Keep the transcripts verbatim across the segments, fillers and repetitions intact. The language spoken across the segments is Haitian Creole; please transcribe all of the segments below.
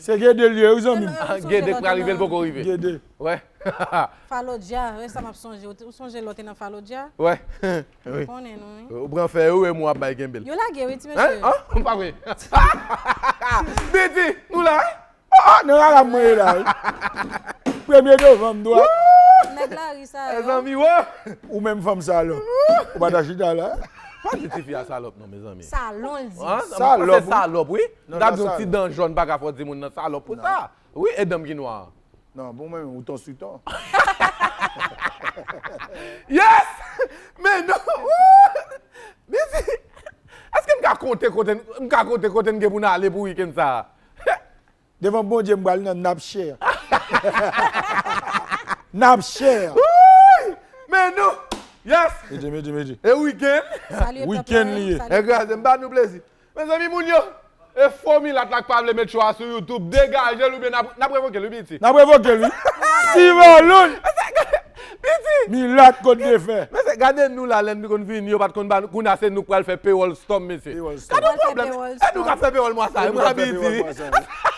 Se Gede l ye, wi, zanmi m. Ah, Gede k pral rive, l poko rive. Gede. Wè. Falodja, wè sa m ap sonje. Ou sonje lè w te nan Falodja? Wè. Wi. Konnen nou, wi. Ou pran fè yo, e mwen ap bay kenbe l. Yo lage, wi, ti mesye. Hein? Hein? Pa vre. Bidi, nou la, wi. Ah, nan rara mwen ye la, wi. Premye novanm, dwa. Nèg lari sa yo. Mezanmi, wo. Ou menm fanm salòp. Ou pa ta chita la. Pa di tifi a salòp non, mezanmi. Salon, l di. Hein? Salòp, wi. Salòp, wi. M t ap di yon ti dan jòn pa ka fè w di moun nan salòp pou sa. Wi, e dan m ki nwa. Non, bon, mwen, ou ton sou ton. Yes! Men non! Bidi, èske m ka konte kote, m ka konte kote n gen pou n ale pou wikenn sa a? Devan Bondye, m pral nan Napchè. Napchè. Wouy! Men nou! Yes! Medye, medye, medye. E wikenn? Wikenn li ye. E kraze, m ba nou plezi. Mezanmi, moun yo, e fo milat la k pa vle met cho a sou YouTube, degaje l oubyen n ap, n ap revoke l, wi, Biti. N ap revoke l, wi. Steven Loun! Biti! Milat kot de fè. Men se, gade nou la, lè n konn vini, yo pa t konn ba nou, kounye a se nou k pral fè payroll stamp, mesye. Gade yon pwoblèm. E nou k ap fè payroll mwa sa a, mwen Biti.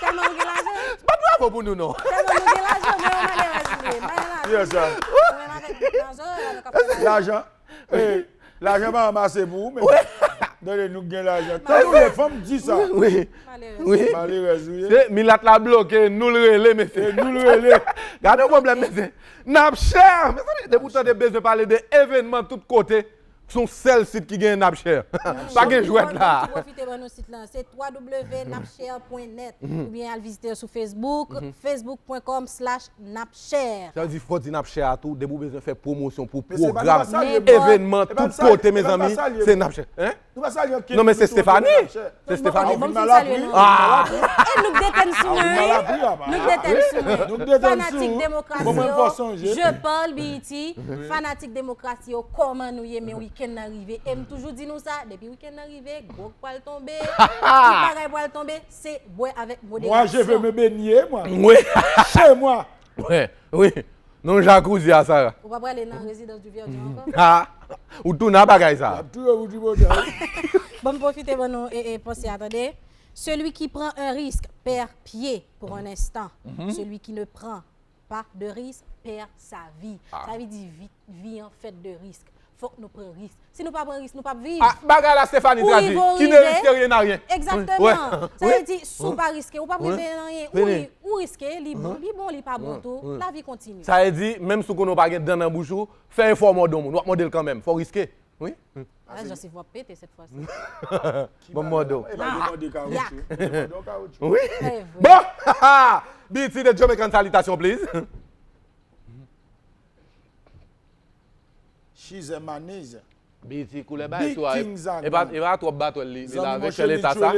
Tèlman nou gen lajan. Pa bravo pou nou, non. Tèlman nou gen lajan, men yo malerèz nou ye. Malerèz. Ki sa? Mwen avèk lajan, nou k ap fè lajan. Lajan. Lajan pa ranmase pou ou menm. Tande, nou k gen lajan. Tankou lè fanm di sa. Wi. Malerèz. Wi. Malerèz ou ye. Se milat la bloke, nou l rele, mesye. E nou l rele. Gade yon pwoblèm, mesye. Napchè! Mezanmi, depi w tande bezwen pale de evènman tout kote, se yon sèl sit ki gen Napchè. Pa gen jwèt la. Pwofite ban nou sit lan. Se twa w w w napchè pwen nèt. Oubyen al vizite yo sou Facebook, facebook pwen kòm slash napchè. Sa vle di, fò di Napchè a tou, depi w bezwen fè pwomosyon pou pwogram, evènman, tout kote, mezanmi, se Napchè. Hein? Nou pa salye ankenn moun. Non, men se Stephanie. Se Stephanie. Bon, m fin salye nou. Ah! E nou k detèn sou mwen, wi. Nou k detèn sou mwen. Fanatik demokrasi yo, je parle B E T, fanatik demokrasi yo, kòman nou ye, men wikenn nan rive. E m toujou di nou sa, depi wikenn nan rive, gwòg pral tonbe, tout bagay pral tonbe, se bwè avèk moderasyon. Moi, je veux me baigner, moi. Wi. Chez moi. Wi, wi. Non, jakouzi a, Sara. Ou pa prale nan rezidans di Verdun ankò? Ah, ou tounen a bagay sa. L ap touye ou di bòdè. Bon, m pwofite ban nou e, e, panse a, tande. Celui qui prend un risque perd pied pour un instant. Celui qui ne prend pas de risque perd sa vie. Sa vle di vi, vi an fèt de risk. Fòk nou pran risk. Si nou pa pran risk, nou p ap viv. Ah, bagay la Stephanie tradui. Qui ne risque rien n'a rien. Egzakteman. Sa vle di, si w pa riske, ou p ap rive nan anyen. Ou, ou riske, li bon, li bon, li pa bon tou. Lavi kontinye. Sa vle di, menm si w konnen w pa gen dan nan bouch ou, fè efò mòde yon moun. W ap mòde l kanmenm. Fò w riske. Wi. Ah, Joseph, w ap pete cette fois-ci. Bon, mòde w. E pa de mòde kawotchou. Wi. Bon! B E T, the Jamaican salutation, please. She's a Maniz. B E T koulè bay sou a. E pa, e pa twòp batwèl li, li lave sèl eta sa.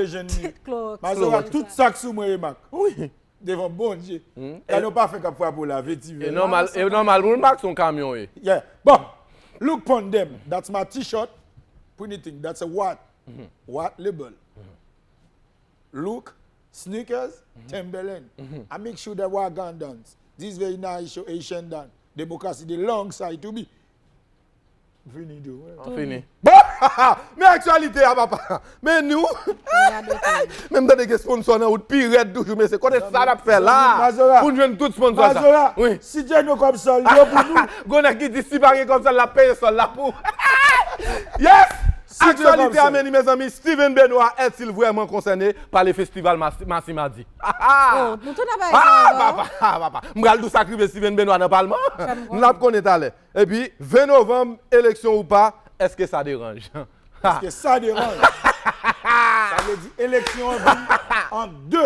Mazora, tout sa k sou mwen e mak. Wi. Devan Bondye. Gade yon pafen k ap frape w la, vetivè. E nòmal, e nòmal pou l mak se yon kamyon ye. Yeah. Bon. Look pon dem. That's my t-shirt. Pretty thing. That's a what? What label? Look, sneakers, Timberland. I make sure that Wagandans. This very nice show, Haitian dan. Democracy, the long side to be. Fini tou. An fini. Bon! Men aktyalite a, papa. Men nou. Men m tande gen sponsò nan wout pi rèd toujou, mesye. Kote sa n ap fè la? Pou n jwenn tout sponsò sa. Mazora, si Djeno kòb sòl yo pou nou. Gon nèg ki di si pa gen kòb sòl, l ap peye sòl la pou. Yes! Aktyalite a, men ni, mezanmi, Steven Benoît est-il vraiment concerné par le festival Mas-, Massimadi? Oh, nou tou nan bagay sa ankò. Papa, papa. M pral di w sa k rive Steven Benoît nan palman. N ap konnen talè. Epi, ven novanm, eleksyon ou pa, èske sa deranje? Èske sa deranje? Sa vle di eleksyon an vin an de,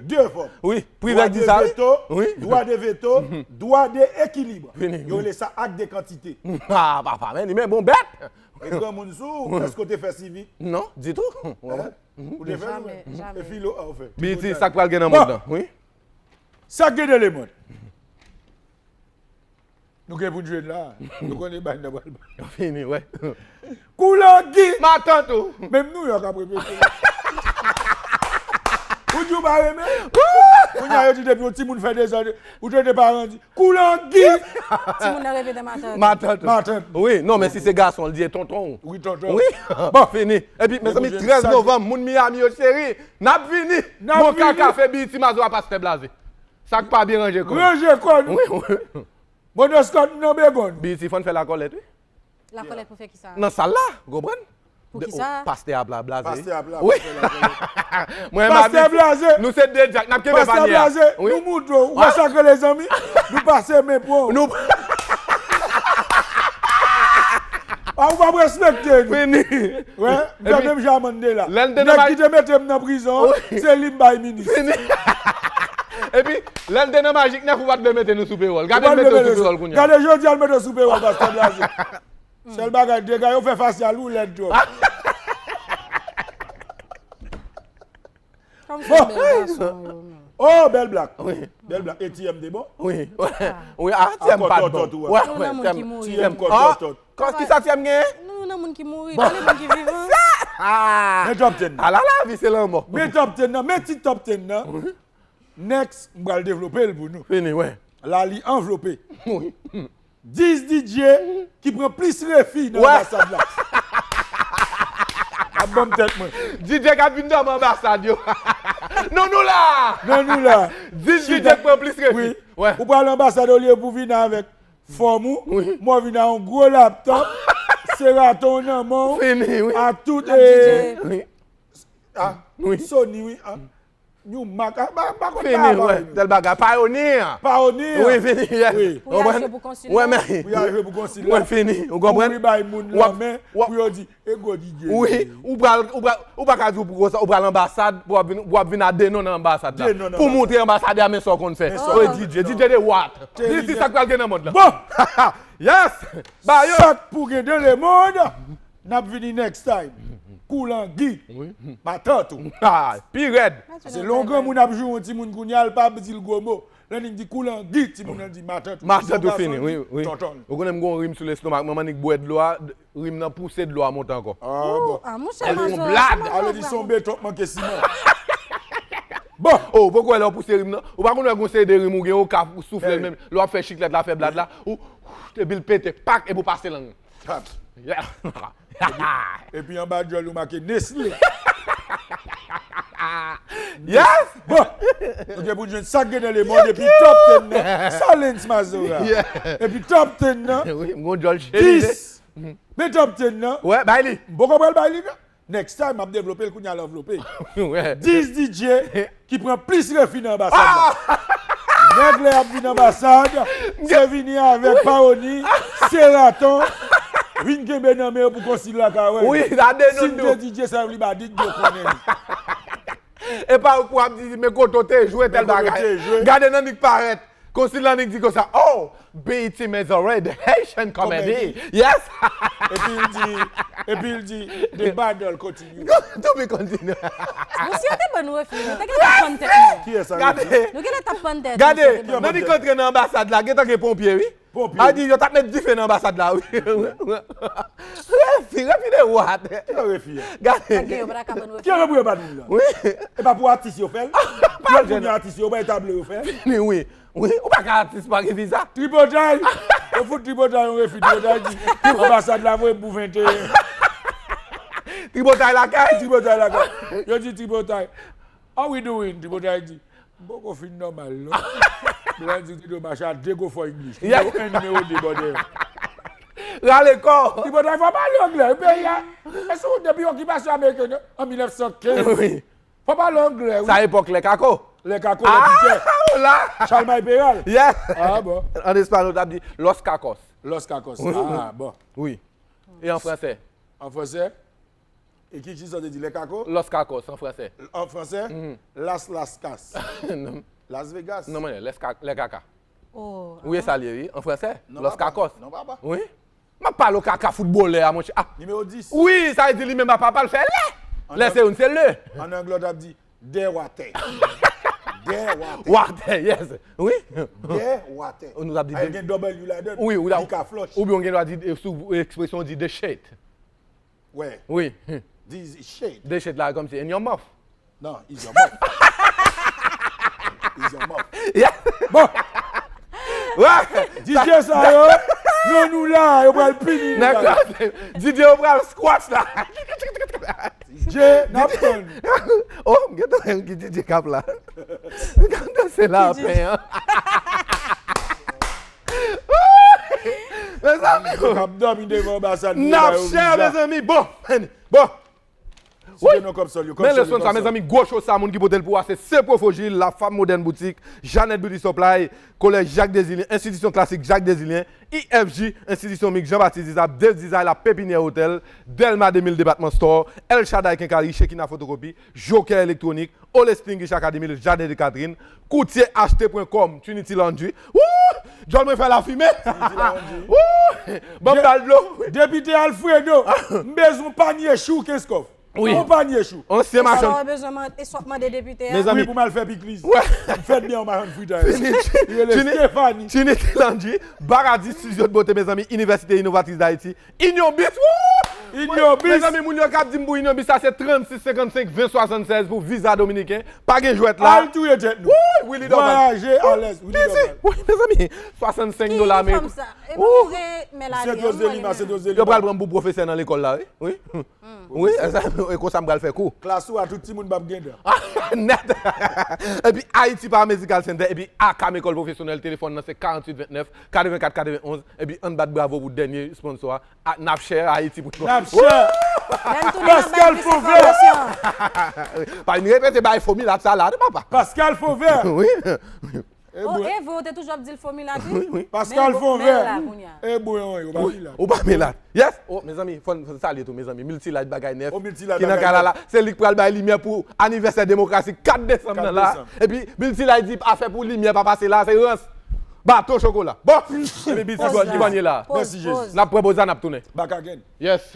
de fòm. Wi, Privè di sa, wi. Dwa de veto, dwa de veto, dwa de ekilib. Yo rele sa ak de kantite. Ah, papa, men li men bon bèt. E granmoun sou ou, èske w te fè sivik? Non, ditou. Ou te fè l, ou menm? E filo a ou fè? B E T, sa k pral gen nan mond lan, wi. Sa k gen nan lemond? Nou gen pou n jwenn la. Nou konnen bay nan pral bay. Fini, wè. Koulagi! Matant ou! Menm Nouyòk ap repete. Ou di w pa renmen? Kounye a yo di depi yon timoun fè dezòd, ou tande paran di, "Kou langi!" Timoun nan repete matant. Matant. Matant. Wi, non, men si se gason, li di e tonton. Wi, tonton. Wi. Bon, fini. Epi, mezanmi, trèz novanm, moun Miami yo cheri, n ap vini. N ap vini. Bon kaka fè B E T Mazora Pastè Blaze. Sa k pa byen ranje kò. Ranje kò nou. Wi, wi. Monoscot nan begonn. B E T fò n fè lakòlèt, wi. Lakòlèt pou fè kisa? Nan sal la, ou konprann? Pou kisa? Pastè a bla blaze. Pastè a bla, wi. Pastè a bla. Mwen Pastè Blaze. Nou se de djak, n ap kenbe panye a. Pastè Blaze, nou moutre w, ou masakre lezanmi, nou pase men pou w. Nou Ah, ou p ap respekte nou. Fini. Wè, m fè menm jan a Mandela. Nèg ki te mete m nan prizon, se li m bay minis. Fini. Epi, lè l te nan Majik Nèf, ou pa t vle mete nou sou pewòl. Gade l mete w sou pewòl kounye a. Gade jodi a l mete w sou pewòl, Pastè Blaze. Sèl bagay, dega yo fè fasyal ou lèd twòp. Kòmsi bèl gason yo menm. Oh, bèl blak. Wi. Bèl blak. E T M te bon? Wi. Wi, ah, T M pa t bon. Wè, wè, T M. T M kò tòtòt. Kò, kisa T M genyen? Nou nan moun ki mouri, pale moun ki vivan. Men top ten nan. Ala lavi, se lanmò. Men top ten nan, men ti top ten nan. Next, m pral devlope l pou nou. Fini, wè. La li anvlope. Wi. Dis D J ki pran plis refi nan anbasad la. Ap ban m tèt mwen. D J k ap vin dòmi anbasad yo. Non, nou la! Non, nou la. Dis D J k pran plis refi. Wi. Ou pral anbasad olye pou vin avèk fòm ou, mwen vin a yon gwo laptòp, Seraton nan men w, fini, wi. A tout, eh, Sony, wi. New Mac, ah, pa, pa konn pa. Fini, wè, tèl bagay. Pioneer. Pioneer. Wi, fini, yes. Wi. Pou y al jwe pou konsil la. Wè, men. Pou y al jwe pou konsil la. Wè, fini. Ou konprann? Kouri bay moun lanmen, pou yo di, e gwo D J. Wi, ou pral, ou pral, ou pa ka di w pou konsa, ou pral anbasad, pou w ap vin, pou w ap vin a de non nan anbasad la. De non nan anbasad. Pou montre anbasadè a men sa w konn fè. Men sa w konn fè. Wi, D J, D J de what? Di, di sa k pral gen nan mond lan. Bon! Yes! Ba yo! Sa k pou gen nan lemonn? N ap vini next time. Kou langi. Wi. Matant ou. Ah, pi rèd. Se lè yon granmoun ap joure yon timoun kounye a, l pa di l gwo mo. Lè nèg di kou langi, timoun nan di matant ou. Matant ou fini, wi, wi. Tonton. Ou konnen m gon rim sou lestomak mwen, m annik bwè dlo a, rim nan pouse dlo a monte ankò. Ah, bon. Ah, monchè, Mazora, sa vle di se yon beton k manke siman. Bon. Oh, ou poko wè lè w pouse rim nan? Ou pa konn wè gon seri de rim ou gen, ou ka soufle l menm. Lè w ap fè chiklèt la, fè blad la, ou, epi l pete, pak, epi w pase lang. Epi anba djòl ou make Nestlé. Yes! Bon, nou gen pou n jwenn sa k gen nan lemonn epi top ten nan. Sa Lens Mazora. Epi top ten nan. Wi, m gon djòl cheri. Dis. Men top ten nan. Wè, bay li. M poko pral bay li non. Next time, m ap devlope l kounye a l anvlope. Wè. Dis D J ki pran plis refi nan anbasad la. Nèg lè y ap vin anbasad, se vini avèk Pawoni, Seraton, vin kenbe nan men yo pou konsil la ka wè. Wi, gade nou. Si m te D J, sa vle di ba dit yo konnen li. E pa ou pou ap di, men kote w te jwe tèl bagay. Gade nan nik parèt. Konsil la nik di konsa, oh, B E T Mazora, the Haitian comedy. Yes. Epi l di, epi l di, the battle continue. To be continue. Bon, si yo te ban nou refi, nou te gentan pann tèt nou. Kiyès sa? Gade. Nou gentan t ap pann tèt nou. Gade, si yo te ban nou. Nan nik antre nan anbasad la, gentan gen ponpye, wi. Ponpye. A di, yo t ap met dife nan anbasad la, wi. Refi, refi de what? Ki refi a? Gade. Gade, yo pa ta ka ban nou refi. Ki refi yo ban nou la? Wi. E pa pou atis yo fè l? Yo konnen atis yo, bay tablo yo fè. Fini, wi. Wi, ou pa ka atis pa gen viza. Tripotay! Yo fout Tripotay yon refi, Tripotay di, anbasad la voye m pou venteyen. Tripotay lakay? Tripotay lakay. Yo di Tripotay, how we doing? Tripotay di, m poko fin nòmal, non. Blan di, di, mache a de go for English. Nimewo en, nimewo de, bòdè. Rale kò. Tripotay fò pale anglè, peyi a. E sou depi okipasyon ameriken, an mil nèf san kenz. Wi. Fò pale anglè, wi. Sa epòk lè kako. Lè kako, lè pitè. Ah, la. Chalmay Peral. Yeah. Ah, bon. An espanyòl, yo t ap di Los Cacos. Los Cacos. Ah, bon. Wi. E an fransè? An fransè? E ki, ki sa w te di, lè kako? Los Cacos, an fransè. An fransè? Las Laskas. Non. Las Vegas. Non, men, lè kaka. Oh, wi, e sa l ye, wi. An fransè, Los Cacos. Non, papa. Wi. M ap pale w kaka foutbolè a, monchè. Ah. Nimewo dis. Wi, sa vle di li menm a papa l fè lè. Lè se youn, se le. An anglè, w t ap di dè watè. Dè watè. Watè, yes. Wi. Dè watè. Nou t ap di. Ay, gen W ladan l. Wi, ou la. Li ka flòch. Oubyen w gen dwa di, eh, sou ekspresyon, w di the shit. Wè. Wi. Di shit. The shit la, kòmsi in your mouth. Non, is your mouth. Bon, DJ sa yo, non nou la, yo pral pini nou. DJ yo pral squash la. DJ n ap tann. Oh, m gentan wè ki DJ k ap la. M ka danse la apen an. Mezanmi, n ap dòmi devan anbasad. N ap chè, mezanmi. Bon, bon. Men leson sa, mezanmi, gwo cho sa, moun ki pote l pou a se Se Pwofo Jil, La Femme Moderne Boutique, Jeannette Beauty Supply, Kolèj Jacques Désilien, Enstitisyon Klasik Jacques Désilien, I F J, Enstitisyon Mik Jean Baptiste Dizab, Dave Design, La Pépinière Hotel, Delma de mil Department Store, El Shaddai Kenkayri, Shekina Fotokopi, Joker Elektronik, All Extinguish Academy, Le Jardin de Catherine, Koutye Achte pwen kòm, Trinity Laundry. Wouh! Djòl mwen fè lafimen. Wouh! Ban m bal dlo. Depite Alfredo, m bezwen panye chou kenskof. Wi. On panye chou. Ansyen machann. Ou bezwen mande, eswap mande depite a. Mezanmi. Wi, pou m al fè pikliz. Wè. M fèt byen an machann fritay. Li rele Stephanie. Trinity Laundry, Baradi Studio de Beauté, mezanmi, Inivèsite Inovatris Dayiti. Inyon Bis, wouh! Inyon Bis. Mezanmi, moun yo k ap di m pou Inyon Bis, sa se trannsis senkannsenk ven swasannsèz pou viza dominiken. Pa gen jwèt la. Al touye tèt nou. Wouh! Willy Dorval. Vwayaje alèz. Willy Dorval. Wi, mezanmi, swasannsenk dola ameriken. Ki fanm sa? E bon, ou gen Melanie. Sent Roselina, Sent Roselina. Yo pral pran m pou pwofesè nan lekòl la, wi. Wi. Wi, e konsa m pral fè kou. Klas ou a tout timoun p ap gen dan. Nèt. Epi Haiti Paramédical Center, epi Akam École Professionnelle, telefòn nan se karanntuit ventnèf, katrevenkat katrevenonz, epi ann bat bravo pou dènye sponsor a, Napshare Haiti pou nou. Napshare. Pascal Fauvert. Pa vin repete bay fo milat sa la, papa. Pascal Fauvert. Wi. Oh, e vre, ou te toujou ap di l fo milat, wi. Wi, wi. Pascal Fauvert. E bon, ou pa milat. Ou pa milat. Yes. Oh, mezanmi, fò n salye tou, mezanmi. Multilight bagay nèf. Oh, Multilight bagay nèf. Ki nan kay la la. Se li k pral bay limyè pou anivèsè demokrasi kat desanm nan la. Kat desanm. Epi Multilight di afè pou limyè pa pase la, se rans. Baton chokola. Bon, epi Biti Gold ki panye la. Mèsi Jezi. N ap pran poz la, n ap tounen. Back again. Yes.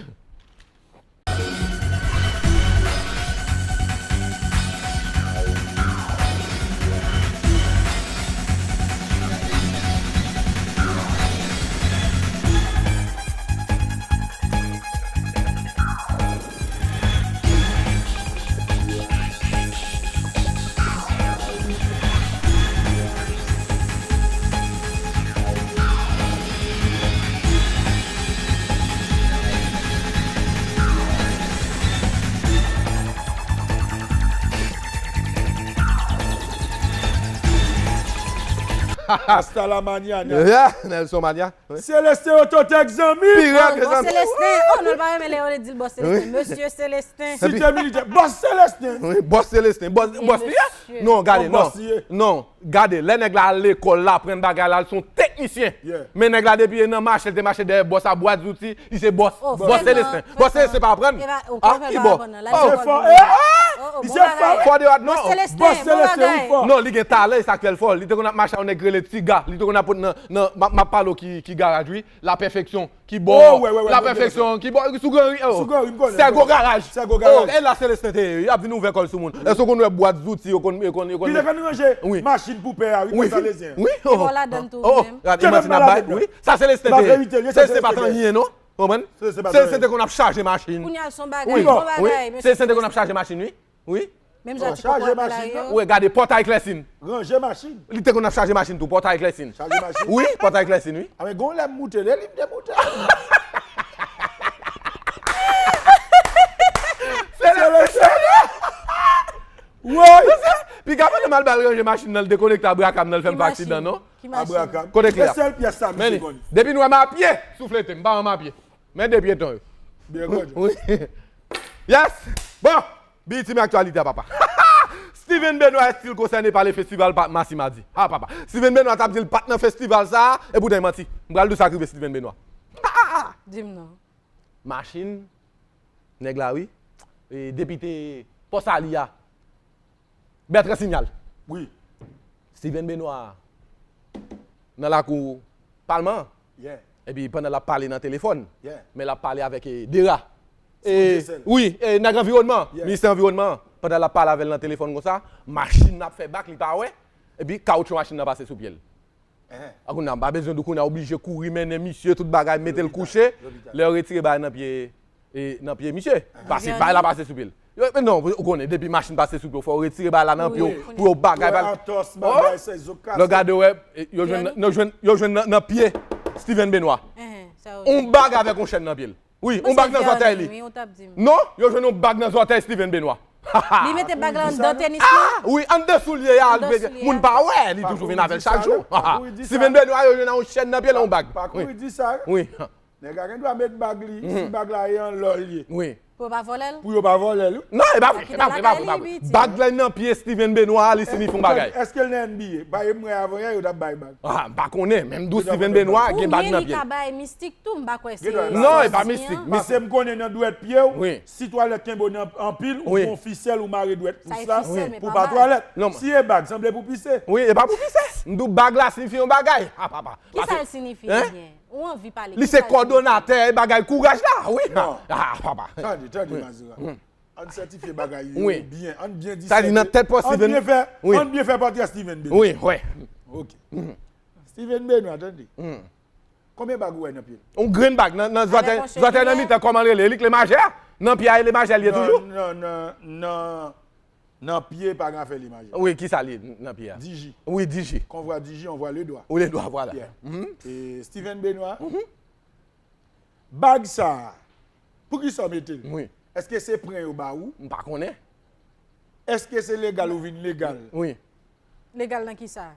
Hasta la mañana. Yeah, Nelson Mania. Selestin Autotech, zanmi. Pirat, mezanmi. Bòs Selestin. Oh, non, l pa renmen lè yo di l Bòs Selestin. Mesye Selestin. Site militè. Bòs Selestin. Wi, Bòs Selestin. Bòs, bòs li ye? Non, gade, non. Non, gade, lè nèg la al lekòl, l aprann bagay la, l se yon teknisyen. Men nèg la, depi nan mache, l te mache dèyè bòs a bwat zouti, li se bòs. Bòs Selestin. Bòs Selestin pa aprann. Ah, ki bò? Misye fò. Misye fò. Fò de rad, non. Bòs Selestin, ou fò. Non, li gen talan, e sa k fè l fò. Li te konn ap mache a yon nèg rele Tiga. Li te konn ap pot nan, nan, m ap pale w ki, ki garaj, wi. La Perfection, ki bò. La Perfection, ki bò. Sou Gran Ri, oh. Sou Gran Ri, m konnen. Sègo Garaj. Sègo Garaj. Oh, e la Selestin te ye, wi. Y ap vin ouvè kò l sou moun. Èske w konn wè bwat zouti, yo konn, yo konn, yo konn. Li te konn ranje machin pou pè a, wi, konn sa lezyen. Wi, wi. Te bò ladann tou, wi menm. Gade, manti n ap bay, wi. Sa Selestin te ye. Selestin pa t anyen, non. Konprann? Selestin te konn ap chaje machin. Kounye a l se yon bagay, mesye. Wi, bon, wi. Selestin te konn ap chaje machin, wi. Wi. Menm jan ti poko ap la yo. Wi, gade, pòtay klèsin. Ranje machin. Li te konn ap chaje machin tou, pòtay klèsin. Chaje machin. Wi, pòtay klèsin, wi. A, men gon lè m moute, lè li m demoute. Selestin. Woy! Piga pandan m al ba l ranje machin nan, l dekonekte abrakam nan, l fè m fè aksidan, non? Ki machin? Abrakam. Kote kle a? Se sèl pyès sa misye konnen. Depi nou wè m a pye, souflete m, m pa wè m a pye. Men de pyeton yo. Byen grandye. Wi. Yes! Bon! Biyiti men aktyalite a, papa. Steven Benoît est-il concerné par le festival pa Masimadi? Ah, papa. Steven Benoît t ap di l pa t nan festival sa a, e poutan e manti. M pral di w sa k rive Steven Benoît. Di m non. Machin, nèg la, wi. E depite Pòsali a. Bertrand Signal. Wi. Steven Benoît nan lakou palman an. Yeah. Epi pandan l ap pale nan telefòn, yeah, men l ap pale avèk, eh, Dera. Eh, wi, eh, nèg anviwònman, yeah, ministè anviwònman an. Pandan l ap pale avè l nan telefòn konsa, machin nan ap fè bak, li pa wè. Epi kawoutchou machin nan pase sou pye l. Ehe. A kounye a, m pa bezwen di w kounye a oblije kouri mennen misye, tout bagay, mete l kouche. Lopital, lopital. Lè yo retire bagay nan pye, e, nan pye misye. Ehe. Pase, bagay la pase sou pye l. Yo, men non, ou konnen, depi machin pase sou pye w, fò w retire bagay la nan pye w, pou yo bagay. Wè, atòs, bagay, sa, zokal. Lè w gade, wè, yo jwenn, yo jwenn, yo jwenn nan, nan pye Steven Benoît. Yon bag avèk yon chèn nan pye l. Wi, yon bag nan zòtèy li. Non, yo jwenn yon bag nan zòtèy Steven Benoît. Li mete bag la anndan tenis li? Wi, anndan soulye a. Moun pa wè, li toujou vin avè l chak jou. Steven Benoît, yo jwenn yon chèn nan pye l, yon bag. Pa kouri di sa. Wi. Nèg la gen dwa met bag li, si bag la e an lò l ye. Wi. Pou yo pa vòlè l? Pou yo pa vòlè l, wi. Non, e pa vre, e pa vre, e pa vre, e pa vre. Bag la nan pye Steven Benoît, li siyifi yon bagay. Èske l nan N B A? Ba, e mwen avan yè, yo t ap bay bag. Ah, m pa konnen, men m di w Steven Benoît gen bag nan pye l. Oubyen li ka bay mistik tou, m pa kwè se. Non, e pa mistik. Paske m konnen nan dwèt pye w, si twalèt kenbe w nan anpil, ou gon fisèl, ou mare dwèt pous la, pou pa twalèt. Si e bag, sanble pou pise. Wi, e pa pou pise. M di w bag la siyifi yon bagay. Ah, papa. Kisa l siyifi byen? Ou anvi pale? Li se kòdonatè bagay kouraj la, wi. Non. Ah, papa. Tande, tande, Mazira. Ann sètifye bagay yo byen. Ann byen disète. Sa di nan tèt pòs Steven. Ann byen fè, ann byen fè pòtrè Steven Benoît. Wi, wè. Ok. Steven Benoît, tande. Konbyen bag ou wè nan pye l? Yon grenn bag nan, nan zòtèy, zòtèy nan mitan, kòman l rele? Li k le majè? Nan pye a, e le majè li ye toujou? Nan, nan, nan, nan pye pa gen afè le majè. Wi, kisa li ye nan pye a? Diji. Wi, diji. Konvwa diji, on vwa le dwa. Wi, le dwa, vwala. E Steven Benoît, bag sa a, poukisa w mete l? Wi. Èske se pran yo ba ou? M pa konnen. Èske se legal ou vin legal? Wi. Legal nan kisa?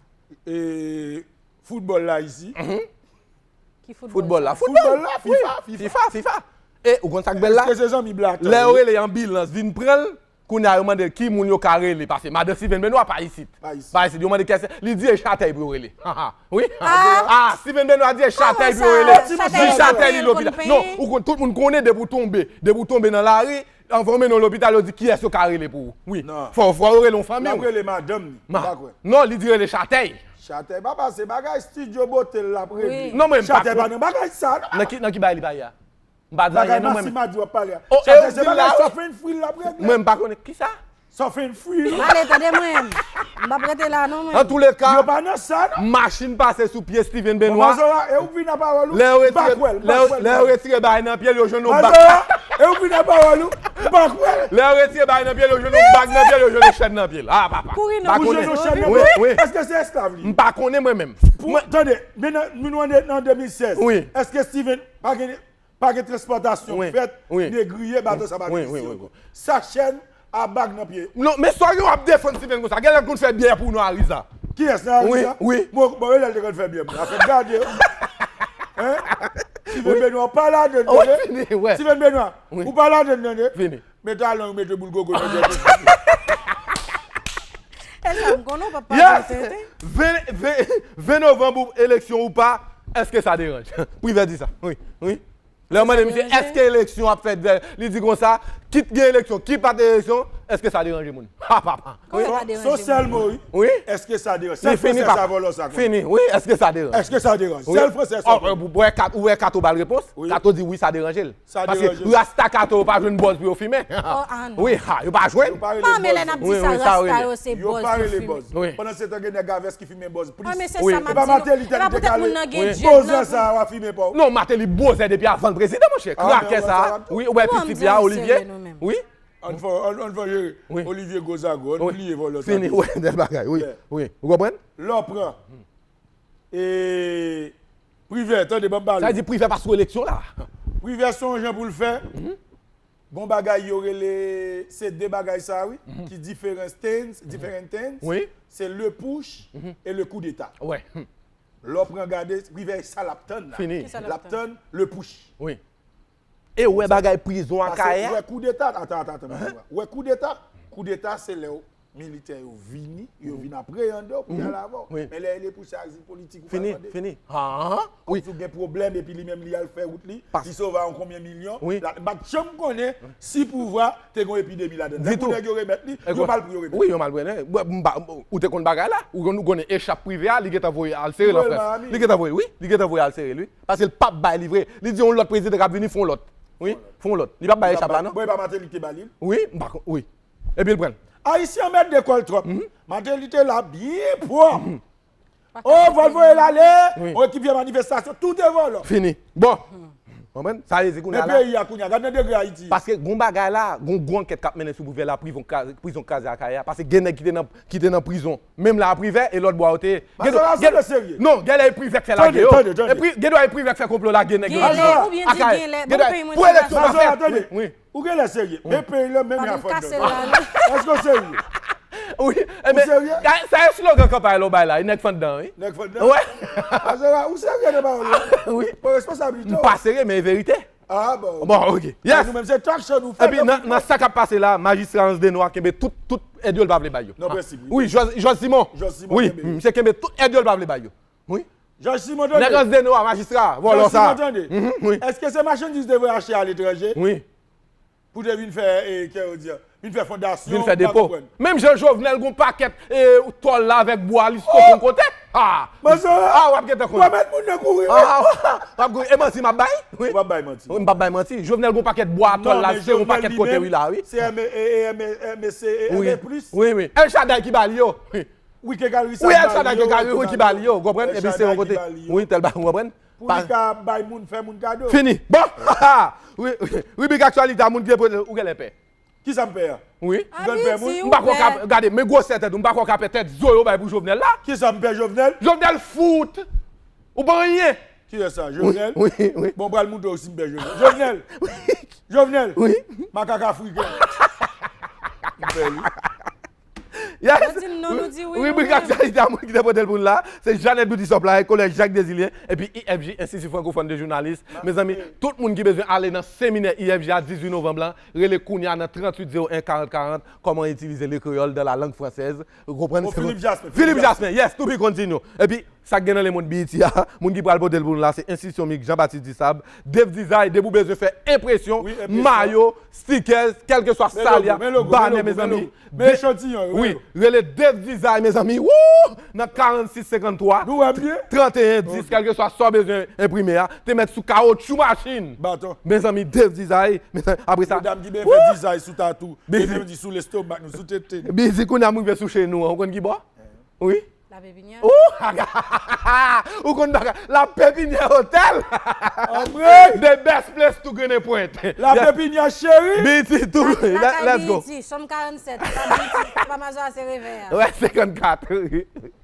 E, foutbòl la isi. Ki foutbòl? Foutbòl la, foutbòl. Foutbòl la, FIFA, FIFA. FIFA, FIFA. E, ou konn sa k bèl la? Èske se zanmi Blatter? Lè yo rele anbilans vin pran l, kounye a yo mande l ki moun yo ka rele, paske madan Steven Benoît pa isit. Pa isit. Pa isit. Yo mande kiyès, li di e Chatèy pou yo rele. Wi. Ah, Steven Benoît di e Chatèy pou yo rele. Di Chatèy li lopital. Non, ou konn, tout moun konnen depi w tonbe, depi w tonbe nan lari, anvan yo mennen w lopital, yo di kiyès yo ka rele pou ou. Wi. Fò, fò yo rele yon fanmi w. L ap rele madanm li. Non, li di rele Chatèy. Chatèy, papa, se bagay studio bote l ap regle. Non, mwen, m pa Chatèy pa nan bagay sa, non. Nan ki, nan ki bagay li pa ye a? M pa di anyen non, mwen. Bagay Massima di w ap pale a. Chatèy, se bagay Soft and Free l ap regle. Mwen, m pa konnen kisa. Soft and Free. M ale, tande mwen. M p ap rete la non, mwen. Antouleka, yo pa nan sa, non. Machin pase sou pye Steven Benoît. Bon, Mazora, e ou k vin nan pawòl ou? Lè yo retire, lè yo, lè yo retire bagay nan pye l, yo jwenn yon bag. Mazora, e ou k vin nan pawòl ou? M pa kwè l. Lè yo retire bagay nan pye l, yo jwenn yon bag nan pye l, yo jwenn yon chèn nan pye l. Ah, papa. Kouri non. Ou jwenn yon chèn nan pye l? Èske se esklav li? M pa konnen mwen menm. Tande, men nan, nou an de, an de mil sèz. Wi. Èske Steven pa gen Pa gen transpòtasyon fèt, negriye, bato sa pa gen vizyon ankò. Sa chèn a bag nan pye. Non, men sa yo ap defann Steven konsa. Gen lè konn fè byè pou nou Ariza. Kiyès nan Ariza? Wi, wi. Bon, bon, e lè l te konn fè byè, mwen. Afè gade. Hein? Steven Benoît, ou pa ladann, tande. Steven Benoît, ou pa ladann, tande. Fini. Mete alon, mete boul gogo nan djòl. E sa m konnen, w p ap pale tenten. Ven, ven, ven novanm, eleksyon ou pa, èske sa deranje? Privè di sa. Wi, wi. Lè yo mande misye, èske eleksyon ap fèt, li di konsa, kit gen eleksyon, kit pa t eleksyon, èske sa deranje moun? Ha, papa. Kòman sa deranje moun? Son sèl mo, wi. Wi. Èske sa deranje? Sèl fransè sa vòlò sa konnen. Fini, wi, èske sa deranje? Èske sa deranje? Sèl fransè sa konnen. Ou wè Kato, ou wè Kato ba l repons? Wi. Kato di wi, sa deranje l. Paske rasta Kato yo pa jwenn bòz pou yo fimen. Wi, ha, yo pa jwenn. Pa men lè n ap di sa, rasta yo se bòz yo fimen. Pandan se tan gen nèg a vès ki fimen bòz plis. E pa Martelly tèt li te kale. Bòz sa w ap fimen pa w. Non, Martelly bòzè depi avan l prezidan, monchè. Krakè sa. Wi, ou wè pitit li a, Olivier. Wi. Ann fè, ann, ann fè jere. Wi. Olivier Gozago, ann bliye vòlò sa. Fini, wi, bèl bagay, wi. Wi. Ou konprann? Lè w pran. E Privè, tande, ban m pale. Sa vle di Privè pa sou eleksyon la. Privè se yon jan pou l fè. Gon bagay yo rele, se de bagay sa, wi, ki different things, different things. Wi. Se le putsch e le coup d'État. Wè. Lè w pran gade, Privè, sa l ap tann la. Fini. Kisa l ap tann? Le putsch. Wi. E ou wè bagay prizon Akayè a? Ou wè koudeta, atan, atan, atan, atan, ou wè koudeta, koudeta se lè militè yo vini, yo vin apreyande w pou y al avè w. Men lè e le putsch, se azil politik ou pral mande. Fini, fini. Kòmsi w gen pwoblèm epi li menm li al fè wout li, li sove a yon konbyen milyon, la, m pa t janm konnen si pouvwa te gen yon epidemi ladann. Lè pou nèg yo remèt li, yo mal pou yo remèt li. Wi, yo mal pou yo remèt. Ou te konn bagay la? Ou konn, ou konnen echap Privè a, li gentan voye al sere l an Frans. Li gentan voye, wi, li gentan voye al sere l, wi. Paske l p ap bay li vre. Li di yon lòt prezidan k ap vini, fè yon lòt. Wi, fè yon lòt. Li p ap bay echap la, non. Bon, e pa Martelly ki te ba li l? Wi, m pa konn, wi. Epi l pran l. Ayisyen anmède kò l twòp. Martelly te la byen pwòp. O, vòl voye l ale. Wi. O, ekip fè manifestasyon, tout e vòlò. Fini. Bon. Konprann? Sa vle di kounye a la. Men peyi a kounye a, gad nan degre Ayiti ye. Paske gon bagay la, gon gwo ankèt k ap mennen sou Privè la, prizon ka-, prizon kraze Akayè a. Paske gen nèg ki te nan, ki te nan prizon, menm la a Privè, e lòt bò a yo te ye. Gen dwa, gen, non, genlè e Privè k fè lage yo. Tande, tande, tande. E pri-, gen dwa e Privè k fè konplo lage nèg yo nan prizon. Genlè, oubyen di genlè, bon, peyi mwen se pou asepte. Wi, wi. Ou genlè serye. Men peyi lan menm e a fanndan. Èske w serye? Wi, enben, sa e slogan kanpay la w bay la, nèg fanndan, wi. Nèg fanndan? Wè. Azora, ou serye nan pawòl la? Wi. Pran responsablite w. M pa serye, men e verite. Ah, bon. Bon, ok. Yes. Nou menm se talk show nou fè. Epi nan, nan sa k ap pase la, majistra Anse des Noix kenbe tout, tout èd yo l pa vle bay yo. Nan prensip, wi. Wi, Jòj, Jòj Simon. Jòj Simon kenbe. Wi, misye kenbe tout èd yo l pa vle bay yo. Wi. Jòj Simon tande. Nèg Anse des Noix, majistra, vòlò sa. Jòj Simon tande. Mhm, wi. Èske se machandiz te voye achte aletranje? Wi. Pou te vin fè, e, kè yo di, vin fè fondasyon, vin fè depo. Menm jan Jovenel gon pakèt, e, tòl la avèk bwa li stoke yon kote. Ah! Ah, w ap gentan konnen. W ap met moun nan kouri, wi. Ah, w ap kouri. E manti m ap bay? Wi. Ou p ap bay manti. Wi, m p ap bay manti. Jovenel gon pakèt bwa tòl la, se yon pakèt kote, wi, la, wi. Se M E, e, M E, M E C, e, M E plis. Wi, wi. El Shaddai ki ba li yo. Wi. Wi, ke Galerie Sal ba li yo, wi, ki ba li yo, konprann? Epi se yon kote. Wi, tèl ba, ou konprann? Pou li ka bay moun, fè moun kado. Fini. Bon! Wi, wi, ribrik aktyalite a, moun ki te pote, ou genlè pè. Kisa m pè a? Wi. M pè moun. M pa kwè w ka, gade, men gwosè tèt ou, m pa kwè w ka pè tèt zo yo bay pou Jovenel la. Kisa m pè Jovenel? Jovenel fout! Ou pa anyen! Kiyès sa? Jovenel? Wi, wi. Bon, m pral montre w si m pè Jovenel. Jovenel! Jovenel! Wi. Makak afriken. M pè li. Yes! Yo di n non, nou di wi, nou menm. Ribrik aktyalite a, moun ki te pote l pou n la, se Jeannette Beauty Supply, Kolèj Jacques Désilien, epi I F J, Institut Francophone de Journalisme. Mezanmi, tout moun ki bezwen ale nan seminè I F J a dizuit novanm lan, rele kounye a nan tranntuit zewo en karant karant, comment utiliser le créole dans la langue française. Ou konprann? Oh, Philippe Jasmin, Philippe Jasmin, yes, to be continue. Epi, sa k gen nan lemonn B E T a, moun ki pral pote l pou nou la, se Institution Mick Jean-Baptiste Dussab, Dave Design, depi w bezwen fè enpresyon, mayo, stickers, kèlkeswa sa l ye, banè, mezanmi. Men echantiyon yo, wi. Rele Dave Design, mezanmi. Woo! Nan karannsis senkanntwa, tranteyen dis, kèlkeswa sa w bezwen enprime a, te mèt sou kawotchou machin. Baton. Mezanmi, Dave Design, mezanmi, apre sa. Medam ki byen fè dizay sou tatou, e menm di sou lestomak nou, sou tete nou. Bizi kounye a m rive sou chenou an, ou konn ki bò? Wi. La Pépinière. Ou konn bagay. La Pépinière Hotel. The best place to grenn pwent. La Pépinière cheri. B E T tou. Let's go. B E T, chanm karannsèt. Papa Mazo a se revè a. Wè, senkannkat.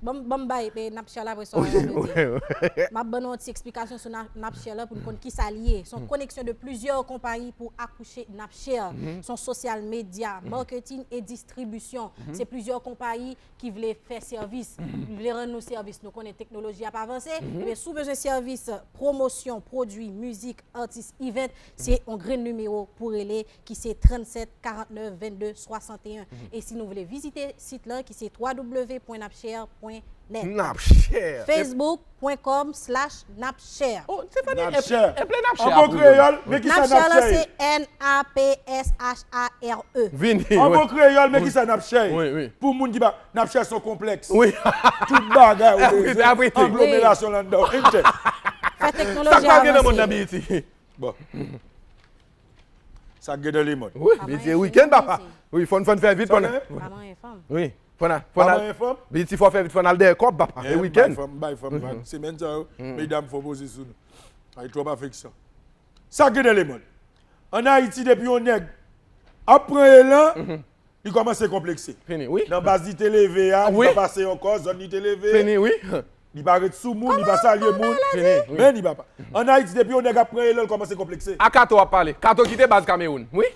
Bon, bon, bay, pe Napshare la, apre sa, m ap ban nou yon ti eksplikasyon sou Na-, Napshare la pou nou konn ki sa l ye. Se yon koneksyon de plizyè konpayi pou akouche Napshare. Se yon social media, marketing e distribisyon. Se plizyè konpayi ki vle fè sèvis, vle rann nou sèvis. Nou konnen teknoloji ap avanse. Ebyen, si w bezwen sèvis pwomosyon, pwodui, mizik, atis, event, se yon grenn nimewo pou rele ki se trannsèt karantnèf vennde swasanteyen. E si nou vle vizite sit lan ki se twa w w w pwen napshare pwen nèt. Napshare. Facebook pwen kòm slash napshare. Oh, Stéphanie, e ple Napshare. An bon kreyòl, men ki sa Napshare ye? Napshare lan se N A P S H A R E. Vini. An bon kreyòl, men ki sa Napshare ye? Wi, wi. Pou moun ki pa, Napshare se yon konplèks. Wi. Tout bagay ou bezwen, aglomerasyon la anndan w. Fè teknoloji a avanse. Sa k pral gen nan mond nan B E T? Bon. Sa k gen nan lemonn. Wi, B E T e wikenn, papa. Wi, fò n, fò n fè vit, fò n. Pa manyen fanm. Wi, fò n, fò n. Pa manyen fanm? B E T fò fè vit, fò n al dèyè kòb, papa. E wikenn. Bay fanm, bay fanm vag. Semèn sa yo, medam fò poze sou nou. Ay, twòp afeksyon. Sa k gen nan lemonn. Ann Ayiti, depi yon nèg ap pran elan, li kòmanse konplekse. Fini, wi. Nan baz li te leve a, li pa pase ankò, zòn li te leve. Fini, wi. Li pa ret sou moun, li pa salye moun. Fini, wi. Men li papa. Ann Ayiti, depi yon nèg ap pran elan, l kòmanse konplekse. A Kato w ap pale. Kato kite baz Kamewoun. Wi.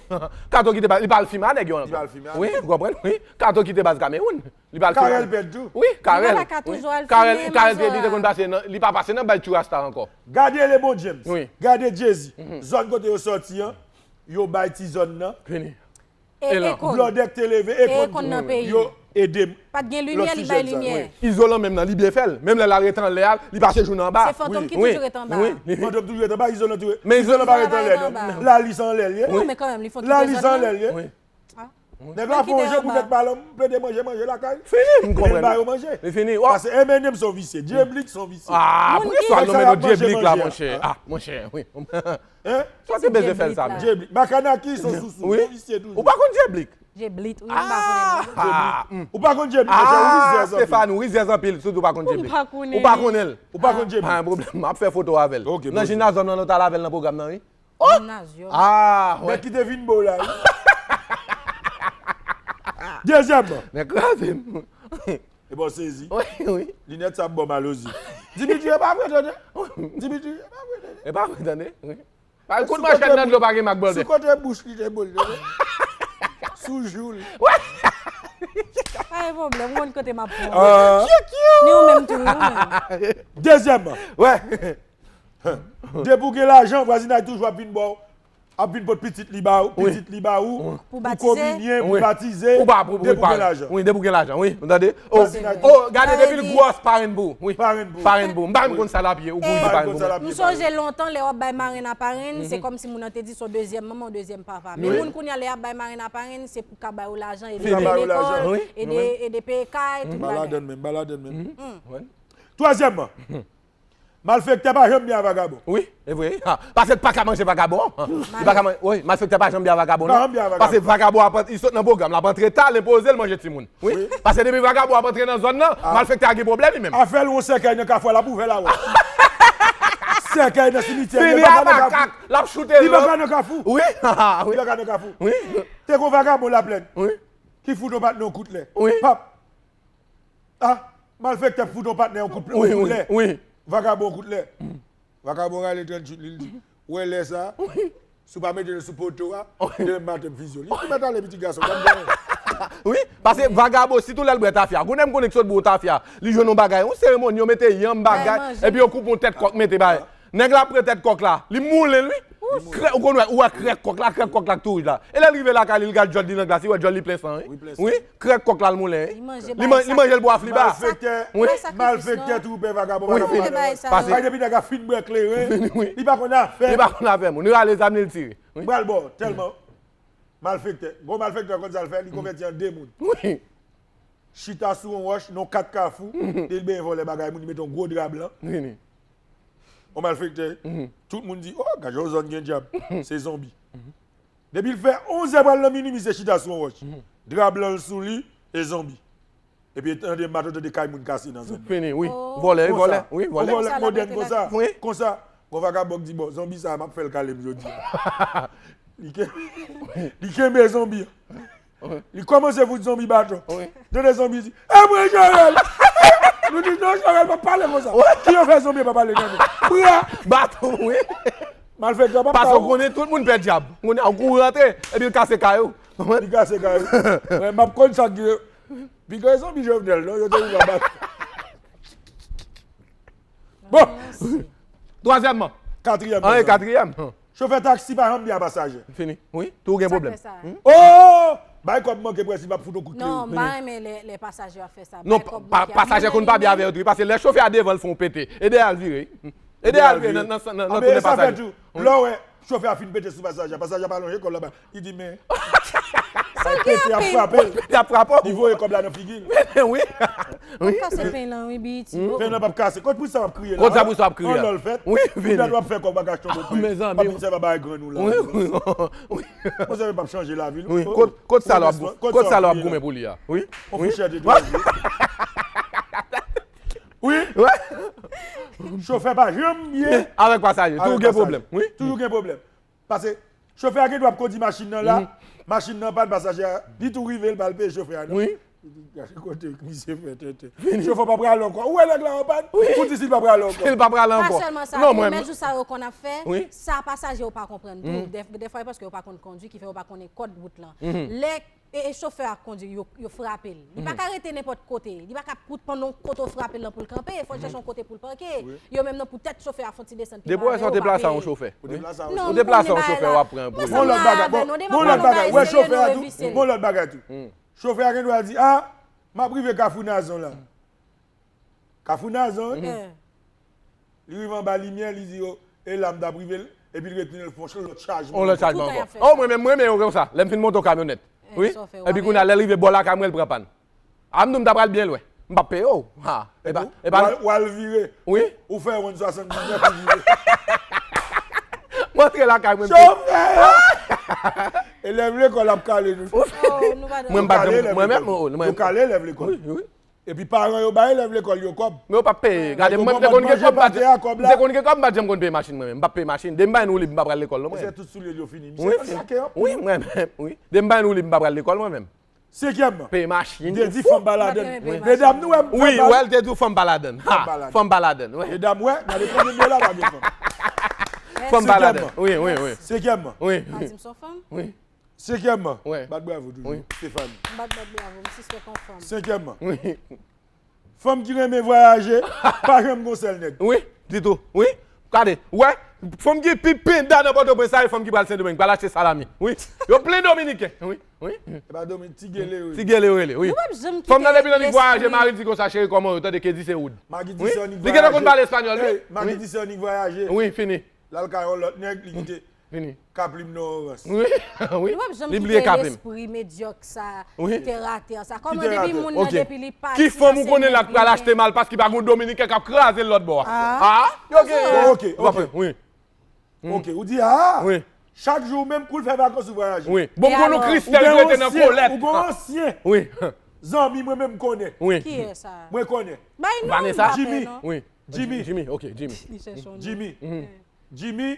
Kato kite baz, li pa al fimen a nèg yo ankò. Li pa al fimen a nèg. Wi, ou konprann? Wi. Kato kite baz Kamewoun. Li pa al fimen. Karèl pèd tou. Wi, Karèl. Li pa ka toujou al fimen, Karèl te, li te konn pase nan, li pa pase nan bay Tchou Rasta ankò. Gade Lebon James. Wi. Gade Jay-Z. Zòn kote yo sòti an, yo bay ti zòn nan. Fini. E, e Akon. Blòdèk te leve, e Akon nan peyi. Yo ede m. Pa t gen limyè, li bay limyè. Izolan menm nan, li byen fè l. Menm lè l al ret anlè a, li pase jounen anba. Se Fantom ki toujou ret anba. Wi, wi. Fantom toujou ret anba, Izolan toujou. Men Izolan pa ret anlè, non. Lalis anlè l ye. Non, men kanmenm, li fò kite zòn nan. Lalis anlè l ye. Wi. Nèg la fè yon je pou nèg pa la, m plede manje, manje lakay. Fini, m konprann. Men l ba yo manje. Li fini. Paske M and M se yon visye, Djeblik se yon visye. Ah, poukisa w ap nonmen non Djeblik la, monchè? Ah, monchè, wi. Hein? Sa w te bezwen fè l sa menm? Djeblik. Makanaki se yon sousou, se yon visye toujou. Ou pa konn Djeblik? Jeblit, wi, m pa konnen non. Ah, mm. Ou pa konn Jeblit, monchè, ou rizèz anpil. Stefan, ou rizèz anpil, sitou pa konn Jeblit. Ou pa konnen. Ou pa konn Jeblit. Pa gen pwoblèm, m ap fè foto avè l. Nan jimnaz zòn nan, nou t al avè l nan pwogram nan, wi. Jimnaz, yo. Ah, wè. Nèg ki te vin ba w la, wi. Dezyèmman. Nèg kraze m. E bon sezi. Wi, wi. Linèt sa ap ba w mal ozye. Dimitri, e pa vre, tande. Dimitri, e pa vre, tande. E pa vre, tande. Wi. Kout machèt nan dlo pa gen mak bòlde. Sou kote bouch li te bòlde. Sou jou l. Pa gen pwoblèm, m konn kote m ap pran. Ah. Ni ou menm tou, wi, ou menm. Dezyèmman. Wè. Depi w gen lajan, vwazinay toujou ap vin ba w. Ap vin pot pitit li ba ou, pitit li ba ou, pou kominye, pou batize, depi w gen lajan. Wi, depi w gen lajan, wi, ou tande? O, gade, depi l gwòs, parenn pou ou, wi. Parenn pou ou. M pa menm konn sa l ap ye, ou kouri pou parenn pou mwen. M sonje lontan, lè w ap bay marenn a parenn, se kòmsi moun nan te di se yon dezyèm manman, yon dezyèm papa. Men moun kounye a, lè y ap bay marenn a parenn, se pou ka ba yo lajan, ede peye lekòl, ede peye kay, tout bagay. M pa ladann menm, m pa ladann menm. Twazyèmman, Malfektè pa janm byen a vagabon. Wi, e vre. Ha, paske l pa ka manje vagabon. Li pa ka manje. Wi, malfektè pa janm byen a vagabon non. Pa janm byen a vagabon. Paske vagabon ap, li sot nan pwogram, l ap antre ta, l enpoze l manje timoun. Wi. Paske depi vagabon ap antre nan zòn nan, malfektè a gen pwoblèm li menm. Afè l yon sèkèy nan kafou a, l ap ouvè l a wè. Sèkèy nan simityè, li pa ka nan kafou. L ap choute l. Li pa ka nan kafou. Wi. Li pa ka nan kafou. Wi. Te gon vagabon Laplèn. Wi. Ki fout yon patnè yon kout lè. Wi. Pap. Ah, malfektè fout yon patnè yon kout lè. Wi, wi. Vagabon kout lè. Vagabon rale tranntuit li, li di, ou wè lè sa a, si w pa mete l sou poto a, demen maten m fizi w. Li di, mèt ale pitit gason, pa m konnen. Wi, paske vagabon, sitou lè l bwè tafya. Konnen m konnen ki sot bwè tafya. Li jwenn yon bagay, yon seremoni, yo mete yanm bagay, epi yo koupe yon tèt kòk mete bay. Nèg la pran tèt kòk la, li moulen l wi. Krè, ou konn wè, ou wè krèk kòk la, krèk kòk la k tou wouj la. E lè l rive lakay li, li gad djòl li nan glas, li wè djòl li plen san wi. Wi, krèk kòk la l moulen wi. Li manje l bwa fliba. Malfektè, malfektè twoupe vagabon, vagabon, vagabon. Bay depi nèg la fin bwè kleren, li pa konn afè. Li pa konn afè moun, li rale zam li, li tire. M pral ba w, tèlman malfektè. Gon malfektè konn sa l fè, li konvèti an de moun. Wi. Chita sou yon wòch nan kat kafou, li benyen vòlè bagay moun, li mete yon gwo dra blan. Vini. Yon malfektè, tout moun di, o, gad jan yon zòn gen dyab, se zonbi. Depi l fè onz è pral nan minui, misye chita sou yon wòch. Dra blan l sou li, e zonbi. Epi tande mato tande kay moun kase nan zòn nan. Fini, wi. Vòlè, wi, vòlè. Wi, vòlè. Yon vòlè modèn konsa. Wi. Konsa, gon vagabon k di, bon, zonbi sa a, m ap fè l kale m jodi a. Li kenbe, li kenbe zonbi an. Li kòmanse fout zonbi baton. Tande zonbi di, e mwen Jorel! Nou di, non, Jorel, pa pale konsa. Ki yo fè zonbi pa pale, tande. Bra! Baton, wi. Malfektè p ap ka ou. Paske w konnen tout moun pè dyab. Ou konnen, ou kouri rantre, epi l kase kay ou. Li kase kay ou. Mwen, m ap konn sa k gen. Piga e zonbi Jovenel, non, yo te rive anba. Bon. Twazyèmman. Katriyèm. An, e katriyèm. Chofè taksi pa janm byen a pasajè. Fini. Wi, tou gen pwoblèm. O! Bay kòb manke prensip ap fout ou kout li. Non, m pa renmen lè, lè pasajè ap fè sa. Non, pasajè konn pa byen avè yo tou, paske lè chofè a devan l fè w pete, ede al vire. Ede al vire nan, nan, nan, nan tounen pasajè. Lè w wè chofè a fin pete sou pasajè a, pasajè a pa lonje kò l anba. Li di, men. Sa l gen anpil. Pete ap frape l. Pete ap frape l. Li voye kòb la nan figi l. Wi. Wi. Kase pen lan, wi, Biyiti. Pen lan p ap kase. Kot Prisa w ap kriye la? Kot sa Prisa w ap kriye la? An lòl fèt. Wi, vini. Ou fè kòb bagaj tonbo pwen. Mezanmi. P ap vin sèvi a bagay grann ou la. Wi, wi. Wi. Mwen sèvi p ap chanje lavi l. Wi. Kot, kot sa l ap, kot sa l ap goumen pou li a? Wi. On fichè de twa. Wi. Chofè pa janm byen. Avèk pasajè. Toujou gen pwoblèm. Wi. Toujou gen pwoblèm. Paske chofè a gen dwa ap kondi machin nan la, machin nan pann, pasajè a, li tou rive, l pral peye chofè a non. Wi. Li di, gade kote misye fè tenten. Chofè pa prale ankò. Ou wè nèg la an pann? Wi. Ou di si l pa prale ankò. Si l pa prale ankò. Pa sèlman sa, non, men jou sa yo konn ap fè, sa pasajè yo pa konprann tou. Dè, dèfwa e paske yo pa konn kondwi, ki fè yo pa konnen kòd wout lan. Lè E, e chofè a k kondwi, yo, yo frape l. Li pa ka rete nenpòt kote. Li pa ka kout pandan yon kote w frape l lan pou l kanpe. Fò l chèche yon kote pou l pake. Yo menm nan poutèt chofè a fè yon ti desann pi ba yo, yo pa peye. Depi w wè sa w te plase a yon chofè. Ou te plase a yon chofè. Ou te plase a yon chofè, w ap pran yon pwoblèm. Gon lòt bagay, gon lòt bagay. Wè chofè a tou. Gon lòt bagay tou. Chofè a gen dwa di, a, m ap rive Kafou Nazon la. Kafou Nazon, wi. Li rive anba limyè, li di, o, e la m t ap rive l, epi l retounen l fè yon lòt chajman. Yon lòt chajman ankò. O, mwen menm, mwen renmen yo konsa. Lè m fin monte yon kamyonèt. Wi. Epi kounye a, lè l rive bò lakay mwen, l pran pann. A m di w m ta pral byen lwen. M p ap peye w. Ha. E pa, e pa. W al vire. Wi. Ou fè wonn swasanndiznèf, ou vire. M antre lakay mwen. Chofè! Elèv lekòl ap kale nou. Mwen m pa janm mwen menm. Yo kale elèv lekòl. Epi paran yo bay elèv lekòl yo kòb. Men yo p ap peye. Gade, mwen m te konn gen kòb, m pa janm, m te konn gen kòb, m pa janm konn peye machin mwen menm. M p ap peye machin. Depi m pa gen woulib, m pa pral lekòl non mwen. Misye tout soulye l yo fini. Misye sake anpil. Wi, mwen menm, wi. Depi m pa gen woulib, m pa pral lekòl mwen menm. Senkyèm. Peye machin. M te di fanm pa ladann. Medam, nou wè m fè bal. Wi, wè l te di w fanm pa ladann. Ha, fanm pa ladann, wi. Medam, wè, gade konbyen dola pa gen fanm. Fanm pa ladann. Wi, wi, wi. Senkyèm. Wi. Pa di m se yon fanm. Wi. Senkyèm. Wi. Bat bravo toujou. Wi. Stephanie. M bat bat bravo, m sispèk yon fanm. Senkyèm. Wi. Fanm ki renmen vwayaje, pa janm gon sèl nèg. Wi, ditou. Wi. Gade, ou wè, fanm ki pi penda nan Pòtoprens la, e fanm ki pral Sendomeng, pral achte salami. Wi. Yo plen Dominiken. Wi. Wi. E pa Dominik, Ti Gele yo rele. Ti Gele yo rele, wi. Fanm nan depi nan li vwayaje, mari di konsa, cheri, kòman yo, tande Kedi se wood. Wi. Li gentan konn pale espanyòl, wi. Magi di se annik vwayaje. Wi, fini. L al kay yon lòt nèg, li kite. Vini. Kap limnan orans. Wi, wi. Li bliye kap li. Li bliye kap li. Lespri medyòk sa, tè atè sa. Kòman depi moun nan depi li pati. Ki fanm ou konnen la k pral achte malpas ki pa gen yon dominiken k ap kraze l lòt bò a? Ah, yo gen. Ok, ok. Wi. Ok, ou di ah. Wi. Chak jou ou menm kou l fè vakans ou vwayaje. Wi. Bon, m konn yon Kristèl ki rete nan Kolèt. Ou gen yon ansyen. Wi. Zanmi mwen menm m konnen. Wi. Kiyès sa? Mwen konnen. Vanessa. Jimmy. Wi. Jimmy. Jimmy, ok, Jimmy. Jimmy. Jimmy.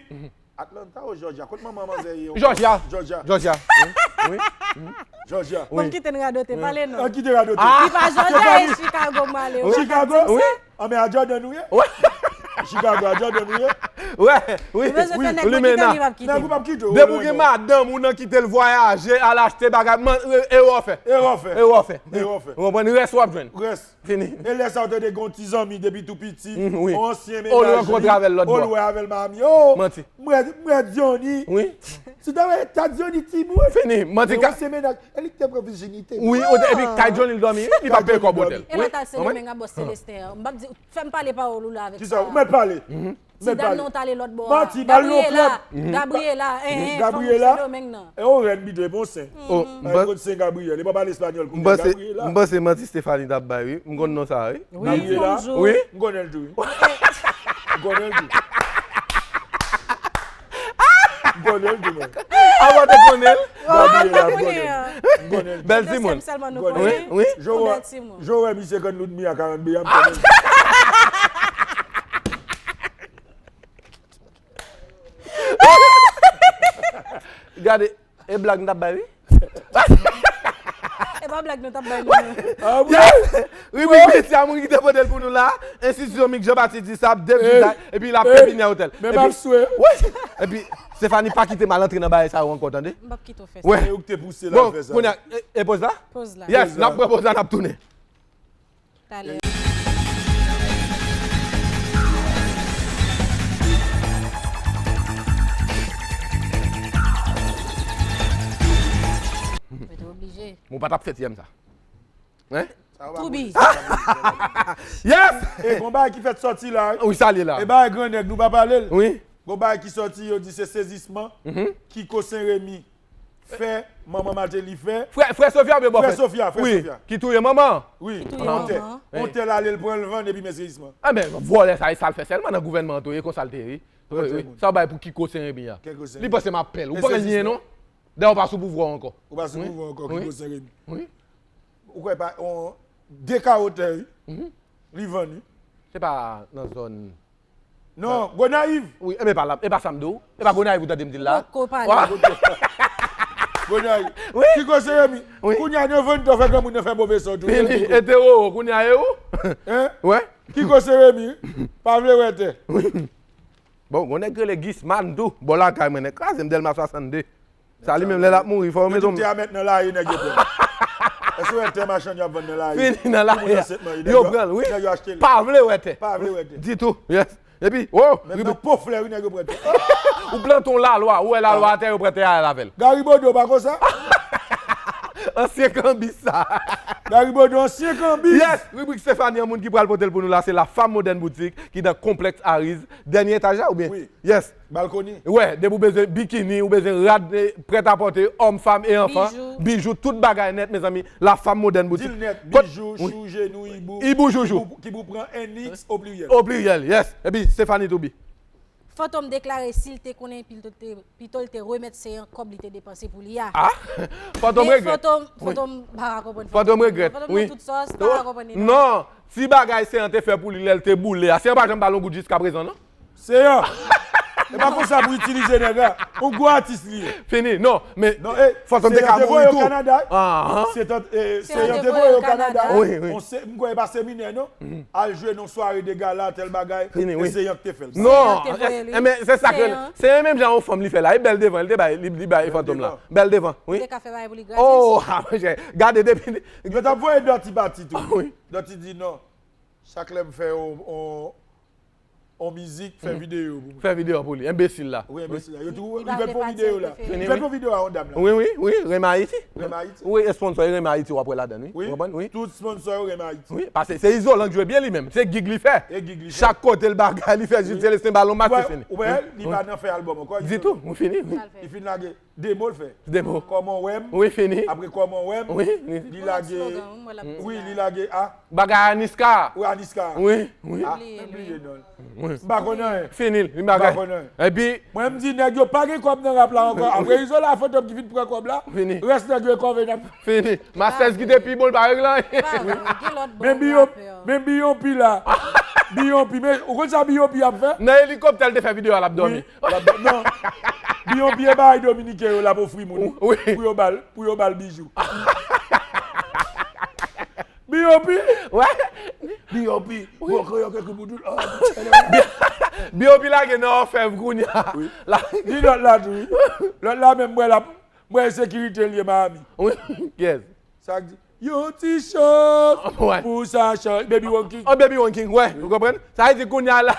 Atlanta ou Jòjya? Kot manman manzè ye? Jòjya. Jòjya. Jòjya. Wi. Wi. Wi. Jòjya. Bon, kite n radote, pale non. An kite radote. Ah. Li pa Jòjya, e Chicago m ale. Wi. Chicago? Wi. An men a Jordan ou ye? Wi. Chicago a Jordan ou ye? Wi, wi. Ou bezwen fè nèg mwen kite li p ap kite. Nèg ou p ap kite w. Depi w gen madanm ou nan kite l vwayaje, al achte bagay, man, e, e wè w fè. E wè w fè. E wè w fè. E wè w fè. Ou konprann? Rès w ap jwenn. Rès. Fini. E lè sa ou tande gen yon ti zanmi depi tou piti, yon ansyen mennaj li, ou l wè avè l Miami. Oh, m wè Diony. Wi. Si w ta wè eta Diony timoun. Fini. Manti ka. Yon ansyen mennaj. E li ki te pran vijinite m. Wi, epi kay Diony l dòmi, wi. Li p ap peye kòb otèl. E lòt al Sendomeng a bò Celestin an. M p ap di, fè m pale pawòl ou la avèk sa. Kisa? Ou mèt pale. Ti dam nan w t ale lòt bò a. Manti, ba l non klòb. Gabriela, Gabriela, enhen, fanm Sendomeng nan. E yon rèn bidon, e pa yon sen. Ay, kot sen Gabriyèl, e pa pale espanyòl kounye a, Gabriyèl la. M panse manti Stephanie t ap bay, wi. M konn non sa, wi. Wi, Gabriyèl la. Wi. M konnen l tou, wi. M konnen l tou. M konnen l tou, mwen. Avan te konnen l? Gabriyèl la, m konnen l. M konnen l tou. Bèl timoun. Wi, wi. Jan w wè misye konn loud mi a karant beya, m konnen l tou. Gade, e blag m t ap bay, wi. E pa blag nou t ap bay, non. Ah, yes! Ribrik Mesye a, moun ki te pote l pou nou la, Enstitisyon Mick Jean Baptiste Dussart, Dave Dudac, epi la Pépinière Hotel. Men m ap swe. Wi! Epi, Stephanie, pa kite m al antre nan bagay sa yo ankò, tande? M p ap kite w fè sa. Wè. E ou ki te pouse l al fè sa. Bon, kounye a, e, e, poz la? Poz la. Yes, n ap pran poz la, n ap tounen. Talè. Mwen te oblije. Mwen pa t ap fè tiyèm sa. Hein? Toubi. Yes! E gon bagay ki fèt sòti la, wi. Wi, sa l ye la. E bagay grannèg, nou pa pale l. Wi. Gon bagay ki sòti, yo di se sezisman. Kiko Sen Remi. Fè manman Martelly fè. Frè, frè Sofia oubyen bò frè? Frè Sofia, frè Sofia. Wi, ki touye manman an. Wi, ki touye manman an. Yon tèl ale l pran l vann epi men seyisman. Enben, vòlè sa, e sa l fè sèlman nan gouvènman an tou, e konsa l te ye. Wi, wi. Sa w bay pou Kiko Sen Remi a. Li panse m ap pè l. Ou pa anyen non. Dayè ou pa sou pouvwa w ankò. Ou pa sou pouvwa w ankò, Kiko Sen Remi. Wi. Ou kwè pa, on, de kawo tè, wi. Li vann, wi. Se pa nan zòn Non, Gonayiv. Wi, enben e pa la, e pa sa m di w. E pa Gonayiv ou tande m di l la. Poko pale. Gonayiv. Wi. Kiko Sen Remi. Wi. Kounye a nan vann tò fè granmoun nan fè move son tou. Fini, e te wowo, kounye a e ou? Hein? Wè. Kiko Sen Remi, pa vle wè tè. Wi. Bon, gon nèg rele Gisman tou, bò lakay mwen, nèg kraze m Dèlma swasannde. Sa li menm lè l ap mouri, fò yo mete yon. Yo di tè a mèt nan lari nèg yo pran. Èske w wè tè machann yo ap vann nan lari? Fini nan lari a. Yo pran l, wi. Nèg yo achte l. Pa vle wè tè. Pa vle wè tè. Ditou, yes. Epi, oh. Menm nan po flè, wi, nèg yo pran tè. Ou plante yon lalwa, ou wè lalwa atè, yo pran tè a al avè l. Garibodo, pa konsa? Ansyen kanbis sa. Garibodo, ansyen kanbis. Yes, ribrik Stephanie an, moun ki pral pote l pou nou la, se La Femme Moderne Boutique, ki nan konplèks Ariz, dènye etaj la, oubyen? Wi. Yes. Balkoni. Wè, depi w bezwen bikini, ou bezwen rad, eh, prèt a pòte, òm, fanm e anfan, bijou, tout bagay nèt, mezanmi, La Femme Moderne Boutique. Dil nèt, bijou, chou, jenou, ibou, ibou, joujou, ki pou, ki pou pran N X o pliryèl. O pliryèl, yes. Epi, Stephanie Toubi. Fantom deklare si l te konnen pito l te, pito l te remèt Seyan kòb li te depanse pou li a. Ah! Fantom regrèt. Fantom, Fantom pa ka konprann. Fantom regrèt, wi. Fantom nan tout sòs, pa ka konprann li non. Non, ti bagay Seyan te fè pou li lè l te boule a, Seyan pa janm ba l yon goud jiskaprezan non. Seyan. E pa konsa pou itilize nèg la. Yon gwo atis li ye. Fini, non, men Fantom te ka mouri tou. Seyan te voye yo Kanada. Seyan te voye yo Kanada. Wi, wi. M kwè e pa seminè non. Al jwe nan sware de gala, tèl bagay. Fini, wi. E Seyan ki te fè l. Non, men se sa ke Seyan menm jan yon fanm li fè la. E bèl devan, li te bay, li bay Fantom la. Bèl devan, wi. Li te ka fè bagay pou li gratis. Oh, ah, monchè, gade depi. Yo t ap voye Dirty Party tou. Wi. Dirty di non. Chak lè m fè yon, yon, yon mizik, fè videyo pou mwen. Fè videyo pou li. Enbesil la. Wi, enbesil la. Yo tou, li fè fon videyo la. Li fè fon videyo a yon dam la. Wi, wi, wi, Rema Ayiti. Rema Ayiti. Wi, e sponsò, e Rema Ayiti w ap wè ladan, wi. Wi, tout sponsò yo Rema Ayiti. Wi, paske se izolan k jwe byen li menm. Se gig li fè. E gig li fè. Chak kote l bagay, li fè jis Celestin Balon Match, se fini. Ou wè, li pa nan fè albòm ankò. Ditou, ou fini, wi. Li fin lage. Demo l fè. Demo. Kòman w wè m? Wi, fini. Apre kòman w wè m? Wi, li lage. Wi, li lage a. Bagay Aniska. Wi, Aniska. Wi, wi. Ah, m bliye non l. M pa konn anyen. Fini, li bagay. M pa konn anyen. Epi mwen m di nèg yo pa gen kòb nan rap la ankò. Apre Izolan Fantom ki fin pran kòb la. Fini. Rès nèg yo e kòve n ap. Fini. Masters ki te pi bon, l pa regle anyen. Men Biyon, men Biyon P la. Biyon P, men ou konn sa Biyon P ap fè? Nan elikoptè l te fè videyo a, l ap dòmi. Non. Biyon P e bay dominiken yo l ap ofri moun pou yo bal, pou yo bal bijou. Biyon P. Wè. Biyon P. Bon, kreyon ke kou pou tout. Biyon P lage nan òfèv kounye a. Li lòt la tou, wi. Lòt la menm, mwen la, mwen sekirite l ye Miami. Wi. Yes. Sa k di? Yon ti chans pou sa chans. Baby One King. Oh, Baby One King, wè. Ou konprann? Sa vle di kounye a la,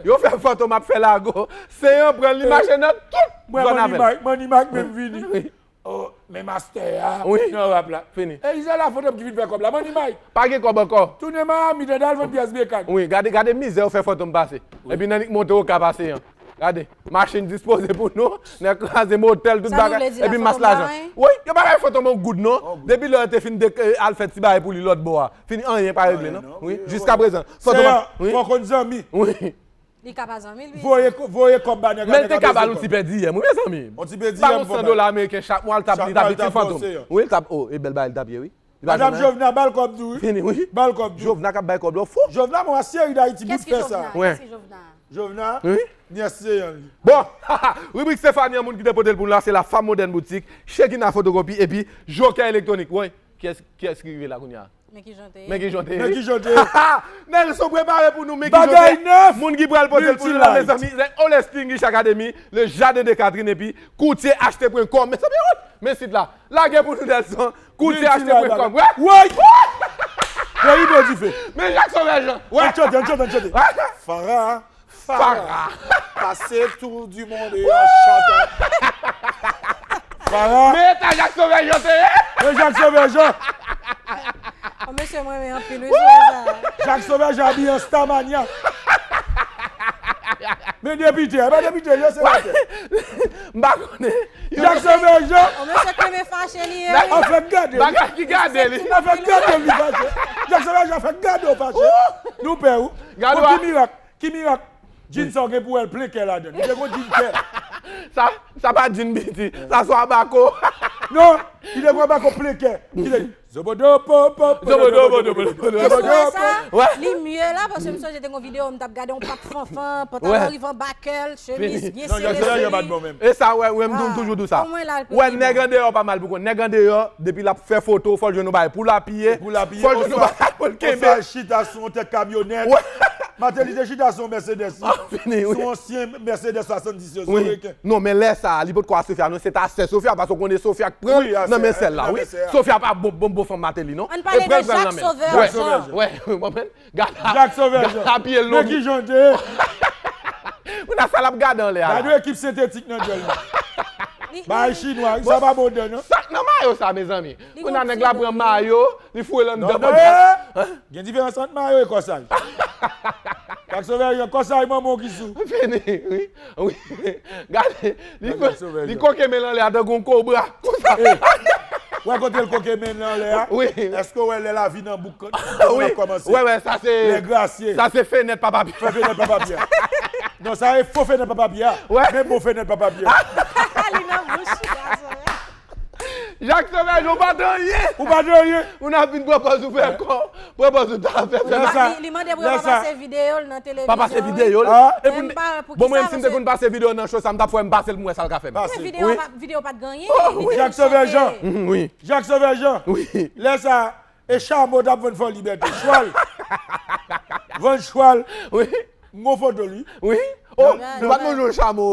yo fè Fantom ap fè lago. Seyan pran l, li mache nan tout zòn avè l. Mwen, Money Mike, Money Mike menm vini. Oh, men mastè a, nan rap la. Fini. E Izolan Fantom ki vin fè kòb la. Money Mike. Pa gen kòb ankò. Tounen Miami, tande al vann pyès bekàn. Wi, gade, gade mizè yo fè Fantom pase. Epi nan li k monte Okap a Seyan. Gade, machin dispoze pou nou, nèg kraze motèl, tout bagay, epi mas lajan. Wi, yo pa bay Fantom yon goud non. Depi lè yo te fin al fè ti bagay pou li lòt bò a. Fini, anyen pa regle non. Wi, jiskaprezan. Fantom ap, wi. Fò konn zanmi. Wi. Li ka pa zanmi l, wi. Voye, voye kòb ba nèg la. Men l te ka ba l yon ti pè diyèm, wi, mezanmi. Yon ti pè diyèm. Ba l yon san dola ameriken chak mwa, l t ap, li t ap itil Fantom. Wi, l t ap, oh, e bèl bagay, l t ap ye, wi. Madanm Jovna, ba l kòb tou, wi. Fini, wi. Ba l kòb tou. Jovna k ap bay kòb la, w fou. Jovna, mwen, Syèri Dayiti, bout fè sa. Kiyès ki Jovna? Jovna, nyès Seyan li. Bon, ribrik Stefani an, moun ki te pote l pou nou la, se La Femme Moderne Boutique, Shekina Fotokopi, epi Jokè Elektwonik. Wi, kiyès, kiyès ki rive la kounye a? Men ki jan te ye. Men ki jan te ye. Men ki jan te ye. Nelson prepare pou nou, men ki jan te ye. Bagay nèf. Moun ki pral pote l pou nou la, mezanmi, se Olesting Rich Academy, Le Jardin de Catherine, epi Courtier Acheter point com. Mezanmi, men sit la. Lage pou nou, Nelson. Courtier Acheter point com. Woy! Peyi Bondye fè. Men Jacques Sauvage lan. Ann chante, ann chante, ann chante. Fara, Fara. Pase tour du monde e an chante. Fara. Men eta Jacques Sauvage lan te ye. Men Jacques Sauvage lan. Oh, mesye, mwen renmen anpil, wi, sou sa. Jacques Sauvage abiye an Starmania. Men depite, e pa depite, yo senatè. M pa konnen. Jacques Sauvage lan. Oh, mesye, Clément fache li ye, wi. An fèk gade li. Bagay ki gade li. An fèk gade li fache. Jacques Sauvage lan fèk gade w fache. Nou pè, wi. Gade w. Ki mirak? Ki mirak? Djin sa w gen pou wè l plen kè ladan l. Li te gon djin kè. Sa, sa pa djin piti. Sa se abako. Non, li te gon abako plen kè. Li te zobodo po po. Zobodo po po. Zobodo po. Li mye la, paske m sonje te gon videyo, m t ap gade yon pak fanfan, pantalon rive anba kè l, chemiz byen sere, sere. E sa, wè, wè, m tou, m toujou di w sa. Wè, nèg andeyò pa mal pou kont. Nèg andeyò, depi l ap fè foto, fò l jwenn yon bagay pou l apiye. Pou l apiye, fò l jwenn yon bagay pou l kenbe. Oswa chita sou yon tèt kamyonèt. Martelly te chita sou yon Mercedes. Fini, wi. Sou ansyen Mercedes swasanndis yo, sou reken. Non, men lè sa a, li potko a Sofia, non, se ta sè Sofia, paske w konnen Sofia k pran l nan men sè l la, wi. Sofia pa bon, bon, bon fanm Martelly, non. Ann pale de Jacques Sauveur Jean. Wè, wè, w konprann? Gad, Jacques Sauveur Jean. Gad apiye l non. Men ki jan l te ye? Moun nan sa l ap gade anlè a la. Gade ekip sentetik nan djòl li. Bagay chinwa, sa pa bon dan, non. Sa k nan mayo sa, mezanmi? Moun nan nèg la pran mayo, li foure l anndan pantalon. Gen diferans ant mayo e kòsay. Jacques Sauveur Jean, kòsay manman w ki sou. Fini, wi. Wi. Gade, li koke men l anlè a tankou yon kobra. Konsa. Wè kote l koke men l anlè a? Wi. Èske w wè lè lavi nan bouk kòd ap kòmanse? Wè, wè, sa se, lè grasye. Sa se fenèt papa Pyè. Fè fenèt papa Pyè. Non, sa e fo fenèt papa Pye a. Wè. Men bon fenèt papa Pye a. Li nan bouch. Jackson Vèjè, ou pa t anyen. Ou pa t anyen. Ou nan vin pran pòz ou fè kò. Pran pòz ou ta fè fè. Lè sa, Li mande pou lè yo sa. Pa pase videyo l nan televizyon. Pa pase videyo l. Ah. E Men pou pa pou bon, ki mwen sa, si m te konn pase videyo nan show sa m t ap fè m pase l pou mwen sa l ka fè m. Pase. Videyo Wi. pa- videyo pa t genyen. Oh, wi. Jackson Vèjè. Mhm, wi. Jackson Vèjè. Wi. Lè sa, e chamo t ap vann Fò Libète. Chwal. Vann chwal. Wi. M gon foto li. Wi. Oh, nou pa t manje yon chamo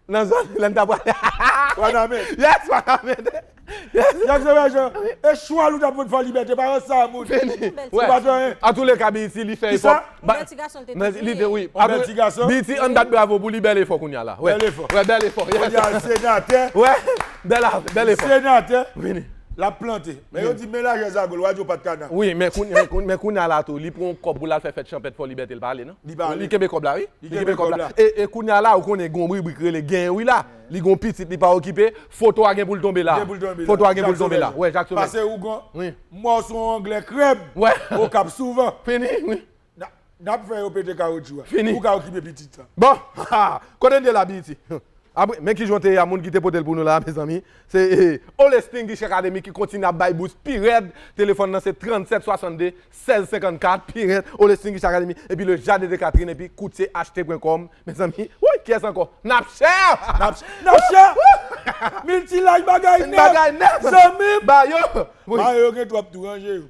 nan zòn lè n t ap prale. Wanament. Yes, Wanament. Yes. Jackson Vèjè. E chwal ou t ap vann Fò Libète. Pa wè sa moun. Fini. Ou pa t anyen. An tou le ka, B E T li fè Kisa? efò. Ba- Yon ti gason te Nan toujou lide, wi. Yon bèl ti gason. B E T, ann bat bravo pou li, bèl efò kounye a la. Wè. Bèl efò. Wè, bèl efò. Yes. Kounye a senatè. Wè. Bèl, bèl efò. Senatè. Vini. L ap plante. Men yo di men lajè Zagol, wadyo pa t kana. Wi, men kounye, men kounye a la tou, li pran yon kòb pou l al fè fèt chanpèt Fò Libète, l pa ale, non? Li pa ale. Li kenbe kòb la, wi. Li kenbe kòb la. E, e kounye a la, ou konnen, gon ribrik rele gen, wi la. Li gon pitit, li pa okipe. Foto a gen pou l tonbe la. Gen pou l tonbe la. Foto a gen pou l Jackson tonbe la. Vèjè. Wè, Jackson Vèjè. Pase ou gon Wi. mò sou anglè krèb. Wè. Okap souvan. Fini, wi. N a- n ap fè yo pete kawotchou a. Fini. Ou ka okipe pitit sa. Bon, kote n te la, B E T? Apre, men ki jan te ye a, moun ki te pote l pou nou la, mezanmi. Se eh, Olesting Guiche Academy ki kontinye ap bay bous pi rèd. Telefòn nan se trannsèt swasannde sèz senkannkat, pi rèd. Olesting Guiche Academy. Epi le Jardin de Catherine, epi koutye achte pwen kòm. Mezanmi, woy, kiyès ankò? Napchè! Napchè! Miltilaj bagay nèf! Bagay nèf! Zanmi m! Ba yo! Wi. Ba yo gen twòp tou, ranje yo.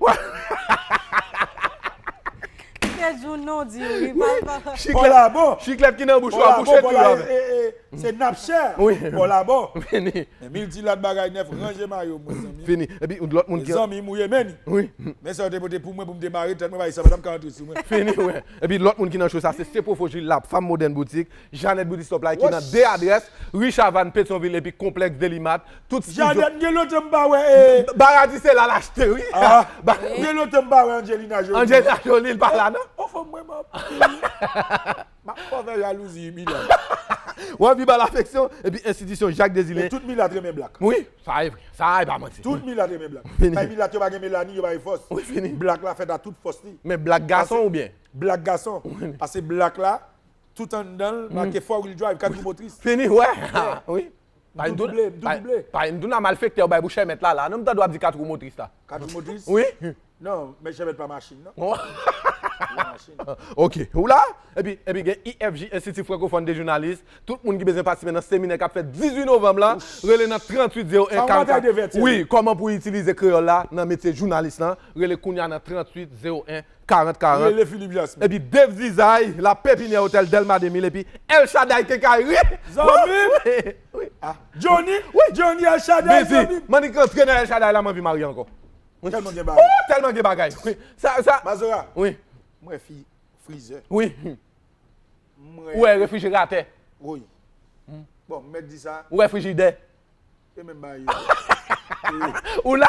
Se jou non di wi. Pa- pa- Pò la bon. Chiklèt ki nan bouch Pò ou a la bon, bouche pò tou la, avè. e, e, se napchè. Wi. Pò la bon. Vini. Men miltilaj bagay nèf, ranje mayo mwen, zanmi. Fini. Epi yon lòt moun ki Zanmi m ou ye, men. Wi. Men sa yo te pote pou mwen, pou m demare tèt mwen, bay sa pa t ap ka antre sou mwen. Fini, wè. Epi lòt moun ki nan show sa, se Sepofo Jilap, Fanm Modèn Boutik, Janet Beauty Supply, ki nan de adrès, Ri Chavannes, Petyonvil, epi Konplèks Delimat, tout studio. Janet, gen lontan m pa wè, eh, Baradi se la l achte, wi. ah, Ba- gen lontan m pa wè Angelina Jolie. Angelina Jolie, l pa la, non? O fò mwen, m ap, m ap fè jalouzi, Mila. Wè, viva lafeksyon, epi enstitisyon Jacques Men Desilien. tout milat renmen blak. Wi, sa e vre. Sa e pa manti. Tout milat renmen blak. Fini. Bay milat yo pa gen melani, yo bay fòs. Wi, fini. Blak la fèt a tout fòs li. Men blak gason oubyen? Blak gason. Paske blak la, tout anndan l, make four wheel drive, kat wou motris. Fini, wè. Wi. Pa M yon tou douna, double, m tou pa, double. Pa yon douna malfektè, ou bay pou chèmèt la, la. Non, m tande w ap di kat wou motris la. Kat wou motris? Wi. Non, men chèmèt pa machin, non. Bon. Machin. Ok. Ou la? Epi, epi gen I F J, Enstiti Frankofòn de Jounalis. Tout moun ki bezwen patisipe nan seminè k ap fèt dizuit novanm la, rele nan tranntuit zewo en karant karant. Sa yon batay de vètyè. Wi, kòman pou itilize kreyòl la nan metye jounalis lan, rele kounye a nan tranntuit zewo en karant karant. Rele Philippe Jasmin. Epi Dave Zizay, La Pépinière Hôtel Delma de mil, epi El Shaddai Kenkayri. Zanmi m. Wi, wi. Johnny, Wi. Johnny El Shaddai, Bezi, zanmi m. Mwen di k rantre nan El Shaddai la, m anvi marye ankò. Wi. Tèlman gen bagay. Oh, tèlman gen bagay. Wi. Sa, sa. Mazora, Wi. mwen fi frizè. Wi. Mwen Ou wè refrijeratè. Wi. Bon, m mèt di sa, Ou wè frijidè. e menm bagay yo. Ou la?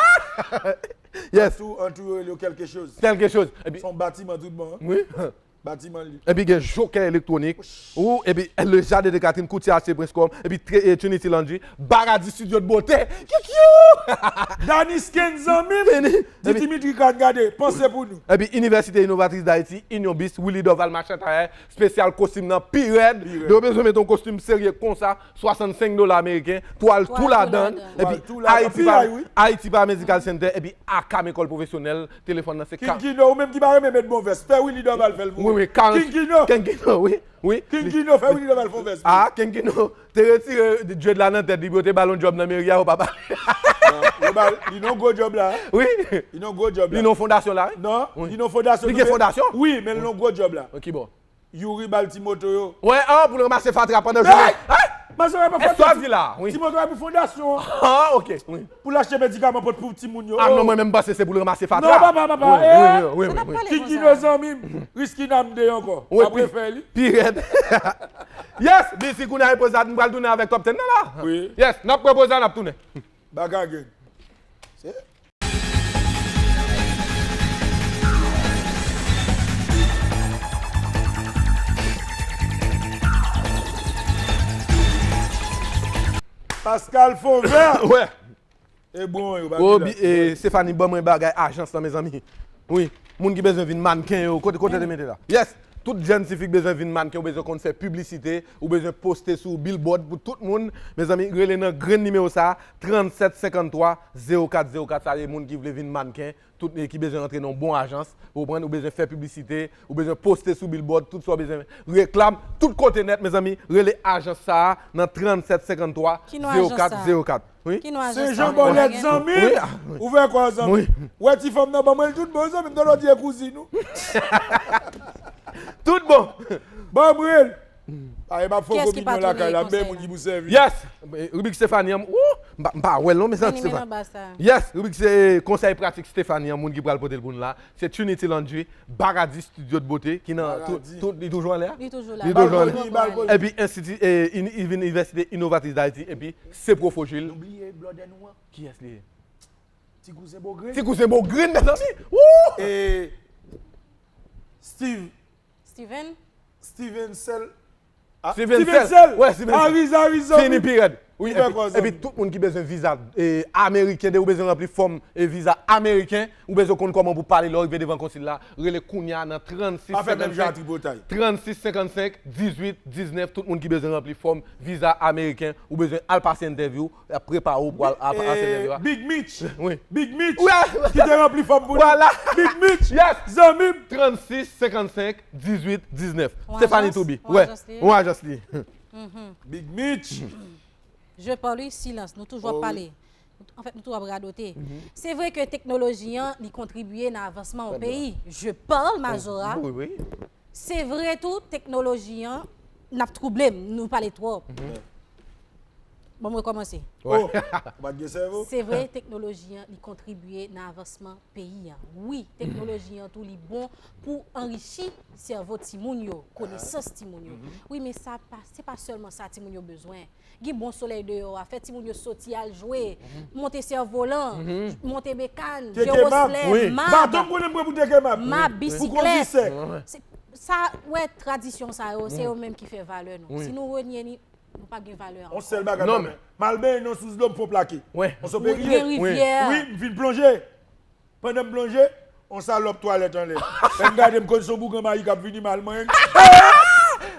Yes. Tou antoure yo quelque chose. Quelque chose. Epi, Se yon batiman tout bon, hein? Wi. Batiman li. Epi gen jokè elektwonik. Ou, epi Le Jardin de Catherine, Koutye Acheté Prince Comme, epi tre- e Trinity Laundry, Baradi Studio de Beauté. Kikiou! Dani Skin, zanmi m. Vini. Di Dimitri Khan gade, panse pou nou. Epi Inivèsite Inovatris Dayiti, Union Bis, Willy Dorval, Machan Tayè, spesyal kostim nan pi rèd. Pi rèd. Yo bezwen met yon kostim serye konsa, swasannsenk dola ameriken, twal tou ladan. Twal Epi tou ladan. Ayiti Pi pa, ay, wi. Ayiti pa Medical Center, epi Akam Ekòl Pwofesyonèl, telefòn nan se ka- Kinkino, ou menm ki pa renmen met bon vès, fè Willy Dorval fè l pou Wi, ou. wi, karant- Kinkino. Kinkino, wi. Wi. Kinkino, fè Willy Dorval fè yon vès pou ou. Ah, Kinkino te retire dread la nan tèt li, pou yo te ba l yon djòb nan meri a, ou pa ba. Yo ba l, li nan gwo djòb la. Wi. Li nan gwo djòb Li la. nan fondasyon la, wi. Non, li nan fondasyon. Li gen fondasyon? Wi, men li nan gwo djòb la. Ki bò? Youri ba l ti moto yo. Wè, ah, pou l ranmase fatra pandan jounen. Hey! Mazora pa Èske w ap di fondasyon. la? Wi. Ti moto a pou fondasyon. Ah, ok. Wi. Pou l achte medikaman pot pou timoun yo. Ah, non, mwen menm m panse se pou l ranmase fatra. Non, papa, papa, Wi, eh. wi, wi, wi, wi. Pale Kinkino konsa. Zanmi m, Riskina m de ankò. Wi, Apre pi- fè li. Pi rèd. Yes, B C kounye a repoze la, nou pral tounen avèk top ten nan la. Wi. Yes, n ap repoze la, n ap tounen. Back again. Se Pascal Fonvè. Wè. E bon, yo pa Wo, pilat. bi- e, Stéphanie, ban mwen bagay ajans lan, mezanmi. Wi. Moun ki bezwen vin mannken yo, kote, kote te mete la? Yes. Tout jèn tifi k bezwen vin mannken, ou bezwen konn fè piblisite, ou bezwen poste sou billboard pou tout moun. Mezanmi, rele nan grenn nimewo sa a, tranntsèt senkanntwa zewo kat zewo kat. Sa se moun ki vle vin mannken, tout, eh, ki bezwen rantre nan yon bon ajans, ou konprann, ou bezwen fè piblisite, ou bezwen poste sou billboard, tout sa w bezwen, reklam, tout kote nèt, mezanmi, rele ajans sa a nan tranntsèt senkanntwa zewo kat zewo kat. Wi. Ki non ajans sa? Jean Bòlèt, zanmi m. Wi, ah, wi. Ou fè kwa, zanmi m? Wi. Wè ti fanm nan, ban mwen l tout bon, zanmi m, tande w di e kouzin ou. Tout bon. Ban mwen l. Aye, m ap fè yon kominyon lakay la, m bay moun ki pou sèvi. Yes! Ribrik Stephanie an, wou! M pa, m pa wè l non, men se Stephanie. Yes, ribrik se konsèy pratik Stephanie an, moun ki pral pote l pou nou la. Se Trinity Laundry, Baradi Studio de Beauté, ki nan tout, li toujou anlè a? Li toujou la. Li toujou anlè. Epi Enstiti, eh, Inivèsite Inovatrice d'Haïti, epi Se Profojil. Nou bliye blòdè nou an. Kiyès li ye? Ti kouzen Bogrin. Ti kouzen Bogrin, mezanmi! Wou! E Steve. Steven? Steven Sel. Ah, Steven Sel. Wè, Steven Sel. Ariz, Ariz, zanmi. Fini pi rèd. Wi, epi, epi tout moun ki bezwen viza, eh, ameriken, de ou bezwen ranpli fòm, eh, viza ameriken, ou bezwen konn kòman pou pale lè w rive devan konsil la, rele kounye a nan trannsis senkannsenk, trannsis senkannsenk, dizuit diznèf, tout moun ki bezwen ranpli fòm viza ameriken, ou bezwen al pase entèvyou, y ap prepare w pou al, al pase entèvyou a. Big Mitch. Wi. Big Mitch. Wi. Ki te ranpli fòm pou nou. Vwala. Big Mitch. Yes. Zanmi m. Trannsis senkannsenk, dizuit diznèf. Stephanie Toubi. Wè. Yon ajans li. Big Mitch. Je parle, silence. Nou toujou ap pale. Anfèt, nou toujou ap radote. Se vre ke teknoloji an, li kontribye nan avansman yon peyi. Je parle, Mazora. Wi, wi. Se vre tou, teknoloji an, n ap twouble m, nou pale twòp. Bon, m rekòmanse. Oh, ou pa t gen sèvo? Se vre, teknoloji an, li kontribye nan avansman peyi an. Wi, teknoloji an tou, li bon pou anrichi sèvo timoun yo, konesans timoun yo. Wi, men sa pa, se pa sèlman sa timoun yo bezwen. Gen bon solèy deyò a, fè timoun yo soti al jwe, monte sèvolan, monte bekàn, jwe woslè, mab, mab, bisiklèt. Se, sa, wè, tradisyon sa yo, se yo menm ki fè valè nou. Si nou renye li, nou p ap gen valè ankò. On sèl bagay, m al benyen nan sous dlo, m fon plake. On soperye. Gen rivyè. Wi, m fin plonje. Pandan m plonje, on salòp twalèt anlè. Lè m gade, m konn se on boug an mayi k ap vini, m al manyen l.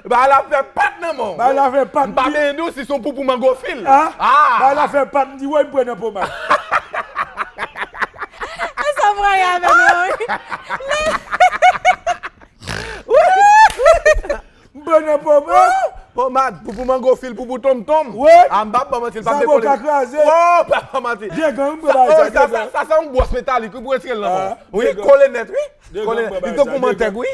Bagay la fè pat nan men w. Bagay la fè pat. M pa benyen di w si se on poupou mango fil. Ah! Bagay la fè pat, m di, woy, m pran nan pomad. E sa m rayi avè nou, wi. M pran nan pomad. Pomad, poupou mango fil, poupou tonmtonm. Wi. A, m p ap ba w manti, l p ap dekole. Zaboka kraze. Oh, pa ba manti. Degan, m pran bagay sa, degan. Sa, sa, sa se yon bwòs metalik, wi, pou retire l nan men w. Wi, kole nèt, wi. Kole nèt. Li tankou mantèg, wi.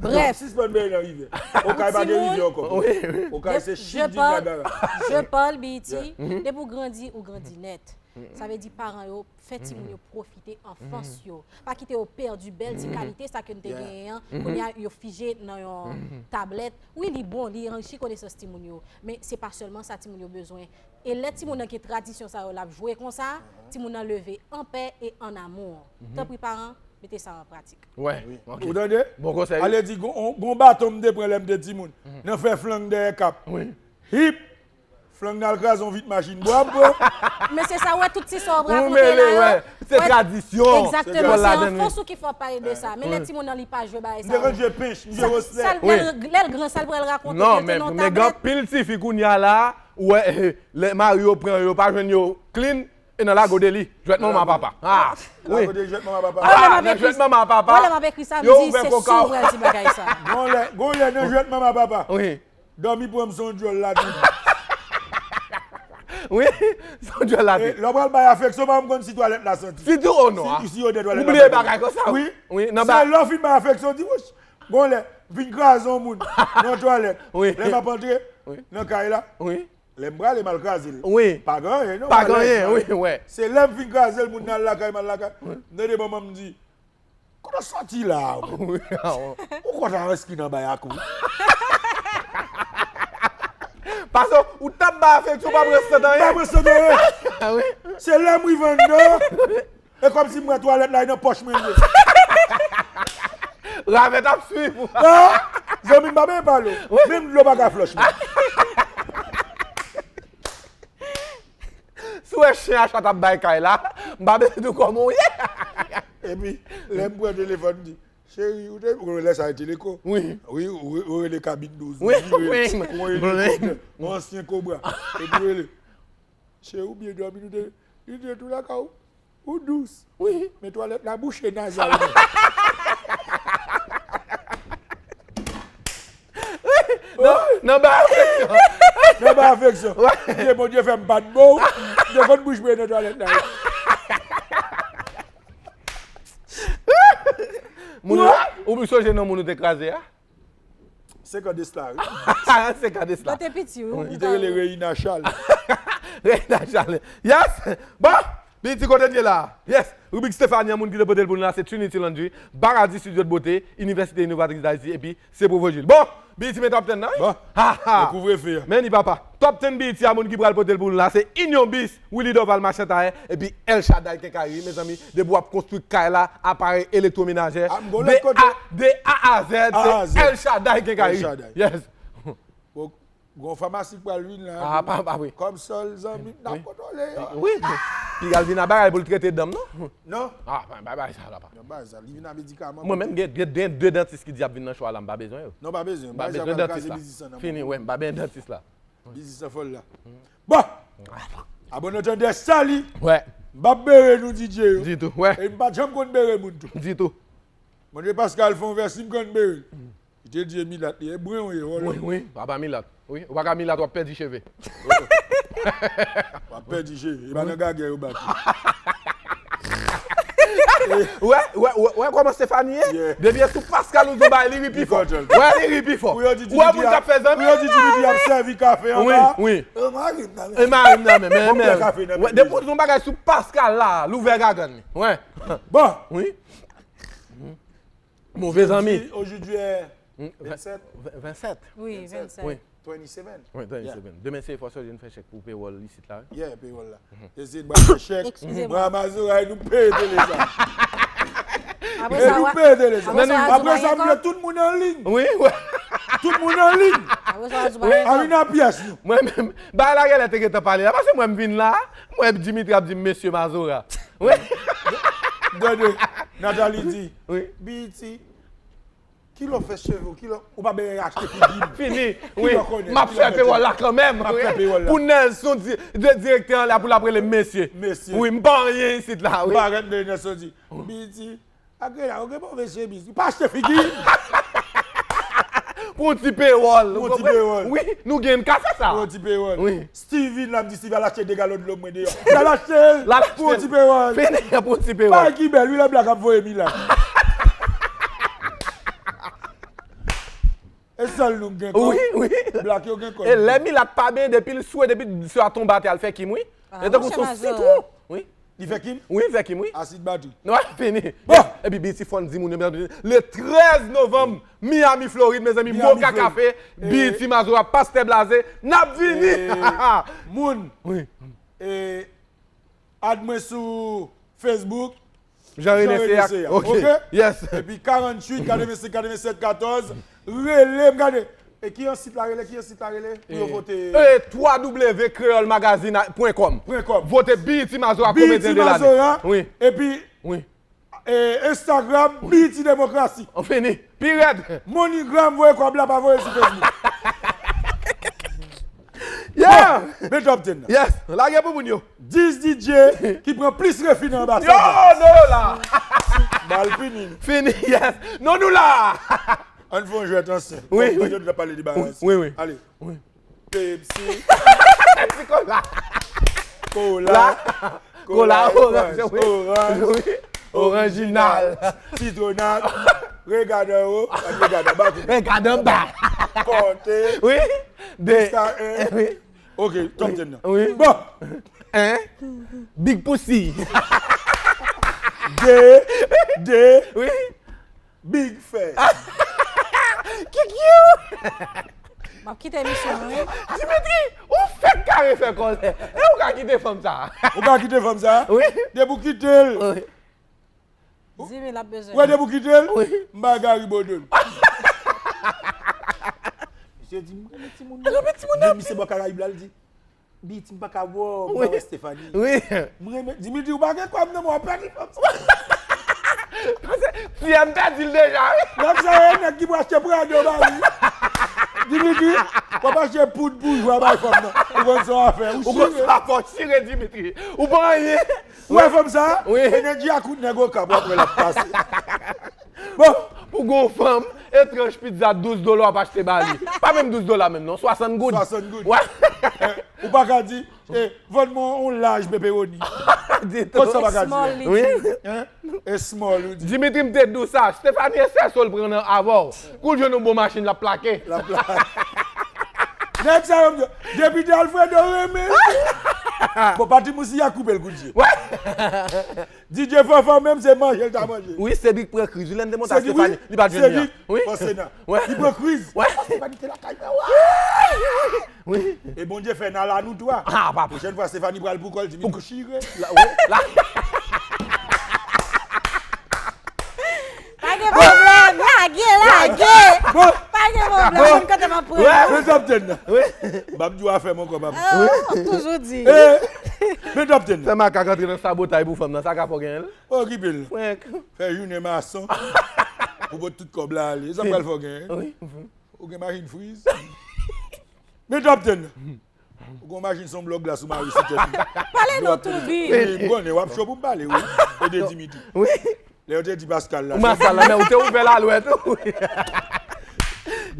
Brèf. Sispann benyen nan rivyè. Okay pa gen rivyè ankò. Wi, wi. Okay se chit di Niagara. Je parle, B E T. Depi w grandi, ou grandi nèt. Sa vle di paran yo fè timoun yo pwofite anfans yo. Pa kite yo pèdi bèl ti kalite sa ke n te genyen an. Kounye a, yo fije nan yon tablèt. Wi, li bon, li anrichi konesans timoun yo. Men se pa sèlman sa timoun yo bezwen. E lè timoun nan gen tradisyon sa yo, l ap jwe konsa, timoun nan leve an pè e an amou. Tanpri paran, mete sa an pratik. Wè, ok. Ou tande? Bon konsèy. Ale di, gon, gon baton m te pran lè m te timoun. Nan fè flang dèyè kap. Wi. Hip! Flang nan al kraze yon vit machin bwa m pran. Men se sa, ou wè tout ti sa w ap rakonte la yo. Se tradisyon. Egzakteman, se anfans ou ki fè w ap pale de sa. Men lè timoun nan li pa jwe bagay sa yo. M te konn jwe pench, m jwe woslè. Sa l, lè l gran, sa l pral rakonte? Non, men gen anpil tifi kounye a la, ou wè, lè mari yo pran yo, pa jwenn yo clean, e nan lago de li. Jwèt manman papa. Ah, wi. Lago de jwèt manman papa. Ah, nan jwèt manman papa. Wè lè m ap ekri sa, m di se si w pral di bagay sa. Gon lè, gon lè nan jwèt manman papa. Wi. Dòmi pran m se yon djòl latrip. Wi, se yon djòl latrip. E, lè w pral bay afeksyon, pa janm konn si twalèt la santi. Sitou, o non. Si, si odè twalèt la santi. Ou bliye bagay konsa. Wi. Wi, nan ba- Se lè w fin bay afeksyon, w di, wouch, gon lè, m vin kraze yon moun nan twalèt. Wi. Lè m ap antre nan kay la, lè m prale, m al kraze l. Wi. Pa gen anyen, non. Pa gen anyen, wi, wè. Se lè m fin kraze l, moun nan al lakay, m al lakay. Wi. M tande manman m di, Kote w sòti la a, ou? Ou konn a enskri nan bayak ou? Paske ou t ap bay afeksyon, ou pa pran sant anyen. Pa pran sant anyen. Wi. Se lè m rive anndan, e kòmsi m wè twalèt la, e nan pòch mwen l ye. Ravèt ap swiv ou. Ah, zanmi m, pa benyen pale w. Wi. Menm dlo pa ka flòch mwen. Si w wè chen a chat ap bay kay la, m pa bezwen di w kòman w ye. Epi, lè m pran telefòn, m di, cheri, ou te, ou lè sa e teleko. Wi. Wi, ou, ou rele kabin douz. Wi, wi. Ou rele helikoptè, yon ansyen kobra. Epi ou rele, cheri, ou byen dòmi, nou te, nou te tou lakay ou. Ou dous. Wi. Men twalèt la bouche nazal. Nan, nan ba afeksyon. Nan ba afeksyon. Ke Bondye fè m pa t bon. M te konn bouch mwen nan twalèt la. Moun ou, ou sonje non moun ou te kraze a? Senk an de sla, wi. Senk an de sla. Mwen te piti, wi. Li te rele Reina Charles. Reina Charles. Yes! Bon! Piti kote n ye la? Yes! Ribrik Stephanie an, moun ki te pote l pou nou la, se Trinity Laundry, Paradis Studio de Beauté, Inivèsite Inovatris Dayiti, epi se Provo Jules. Bon! Piti men top ten nan, wi? Bon. Ha, ha! Men kouvrefe a. Men ni papa. Top ten B E T a, moun ki pral pote l pou nou la, se Inyon Bis, Willy Dorval Machan Tayè, epi El Shaddai Kenkayri, mezanmi, depi w ap konstwi kay la, aparèy elektwomenajè, de A, de A a Z, se El Shaddai Kenkayri. Yes. Gon famasi k pral vin la. Ah, pa, pa, wi. Kòb sòl, zanmi, n ap kontwole yo. Wi, wi. Piga l vin a bagay pou l trete dan m, non? Non. Ah, pa, pa, pa, sa la pa. Non, pa sa, li vin a medikaman. Mwen menm, gen, gen, gen de dantis ki di ap vin nan show a la, m pa bezwen yo. Non, pa bezwen. M pa bezwen dantis la. Fini, wè, m pa bezwen dantis la. Biznis an fòl la. Bon! Abòne tande sa li. Wè. M p ap bere nou D J yo. Ditou, wè. E m pa t janm konn bere moun tou. Ditou. Mande Pascal fè yon vès, si m konn bere l. Li te di e milat li, e bren w ye, wòlò. Wi, wi, papa milat. Wi, ou pa ka milat, w ap pèdi cheve. W ap pèdi cheve. E pa nan gagè yo bat ou. Wè, wè, wè, wè kòman Stephanie ye? Yeah. Depi e sou Pascal ou di yon bagay, li ri pi fò. Wè, li ri pi fò. Ou wè moun k ap fè zanmi. Pou yo di Dimitri ap sèvi kafe anba. Wi, wi. E mari m nan men. E mari m nan men, men, men. Depi ou di yon bagay sou Pascal la, l ouvè gagann li. Wè. Bon. Wi. Move zanmi. Aujourd'hui, aujourd'hui est vingt-sept. Vingt-sept. Wi, vingt-sept. Wi. Twenty-seven. Wi, twenty-seven. Demen se fò Sòje n fè chèk pou pewòl isit la, wi. Yeah, pewòl la. Se si n pral fè chèk. Bra Mazora, nou peye tele sa. Apre sa, nou peye tele sa. Apre sa, m vle tout moun an liy. Wi, wi. Tout moun an liy. Wi. Avin nan pyès nou. Mwen menm, bagay la genlè te gentan pale la. Paske mwen m vin la, mwen Dimitri ap di m mesye Mazora. Wi. Gade, Nathalie di, wi. B E T, kilè w fè cheve w, kilè w pa bezwen achte figi m. Fini, wi. M ap fè pewòl la kanmenm. M ap fè pewòl la. Pou Nelson, di, di, direktè an la, pou l ap rele m mesye. Mesye. Wi, m pa anyen isit la, wi. M pa ret de Nelson di, B E T, agre la, ou gen move chemiz. Pa achte figi m. Pou yon ti pewòl. Pou yon ti pewòl. Wi, nou gen, n ka fè sa. Pou yon ti pewòl. Wi. Steven, l ap di Steven, al achte de galon dlo mwen deyò. L al achte l pou yon ti pewòl. Fini pou yon ti pewòl. Bagay ki bèl, wi, lè blak ap voye milat. E sèl nou k gen kòb. Wi, wi. Blak yo gen kòb. E lè milat pa benyen, depi l swe, depi swa tonbe atè, al fè kim, wi. E tankou se yon sitwon. Wi. Li fè kim? Wi, li fè kim, wi. Asid batri. Wi, fini. Bon. Epi B E T fò n di moun yo, le trèz novanm, Miami, Florid, mezanmi, Boca Café, B E T Mazora, Pastè Blaze, n ap vini. Moun. Wi. E, add mwen sou Facebook, Jean René Seyac. Ok. Yes. Epi karanntuit, katrevensenk, katrevennsèt, katòz, rele m, gade. E ki yon sit la rele, ki yon sit la rele? Pou yo vote. E, twa w w w kreyòl magazine pwen kòm. Pwen kòm. Vote B E T Mazora komedyen de lane. B E T Mazora. Wi. Epi, wi. E, Instagram, B E T Demokrasi. An fini. Pi rèd. MoneyGram, voye kòb la, pa voye sou Facebook. Yeah! Bon, men top ten nan. Yes, lage pou moun yo. Dis D J ki pran plis refi nan anbasad la. Yo, nou la! Bal fini. Fini, yes. Non, nou la! Ann fè yon jwèt ansanm. Wi, wi. Kòm yo t ap pale de bagay. Wi, wi. Ale. Wi. Pepsi. Pepsi Cola. Cola. Cola, oranj, wi. Oranj. Wi. Oranjinal. Sitwonal. Regade anwo. Regade anba. Regade anba. Konte. Wi. De. Jiska en. Wi. Ok, top ten nan. Wi. Bon. En. Big Pussy. De. De. Wi. Big Fè. Kikiou! M ap kite emisyon an, wi. Dimitri, ou fèk kare fè kòlè. E ou ka kite fanm sa a? Ou ka kite fanm sa a? Wi. Depi w kite l. Wi. Di m l ap bezwen. Wè, depi w kite l, wi. M pa ka ribodo l. Misye di, m renmen timoun nan. Renmen timoun nan. Men misye bò Karayib la, l di, Biti, m pa ka wè w, m pa wè Stephanie. Wi. M renmen, Dimitri, ou pa gen kòb non, men w ap pèdi fanm sa. Ti M pèdi l deja, wi. Nèg sa yo, nèg ki pou achte Prado ba li. Dimitri, w ap achte poud pou jwa bay fanm nan. Ou konn sa w ap fè, ou chire. Ou konn sa w ap fè, w chire Dimitri. Ou pa anyen. Ou wè fanm sa? Wi. Enèji a kout nèg Okap, w ap wè l ap pase. Bon. Pou gon fanm, etranj pizza douz dola w ap achte ba li. Pa menm douz dola menm non, swasant goud. Swasant goud. Wè. Eh, ou pa ka di, eh, vann mwen yon laj pepewoni. Di tou. Konsa pa ka di. Small li di. Wi. Hein? E small ou di. Dimitri, m te di w sa. Stephanie, se sèl pran nan avè w. Kou l jwenn yon bon machin, l ap plake. L ap plake. Nèg sa yo, m di, depi de Alfredo renmen. Bon, Patty Moussi a koupe l kout je. Wè. D J Fanfan menm se manje l ta manje. Wi, Cédric pran kriz. Wi, lè n te monte ak Cédric, Stéphanie, li pa t jwenn li an. Wi. Fòsena. Wi. Li pran kriz. Wè. Fòsena ki te lakay mwen. Wi. E Bondye fè n al a nou twa. Ah, papa. Pwochèn fwa Stéphanie pral pou kò l, Dimitri chire. La, wi, la. Pa gen pwoblèm, lage, lage. Bon. Pa gen pwoblèm, bon. Mwen kontan m ap pran. Wè. Men t ap tann nan. Wi. M ap di w afè m ankò, papa. Ah, toujou di. Eh, men t ap tann nan. Fè makak antre nan sabotay pou fanm nan, sa ka fè w genyen l. Okipe l. Frenk. Fè jounen mason. Pou pot tout kòb la ale. Sa pral fè w genyen. Wi. Ou gen machin friz. Men t ap tann. Ou gen yon machin se yon blòk glas ou mare sou tèt ou. Pale non, Toubi. Wi, m konnen, w ap cho pou m pale, wi. E de Dimitri. Wi. Lè yo te di Pascal la. Ou Pascal la, men ou te ouvè lalwèt ou.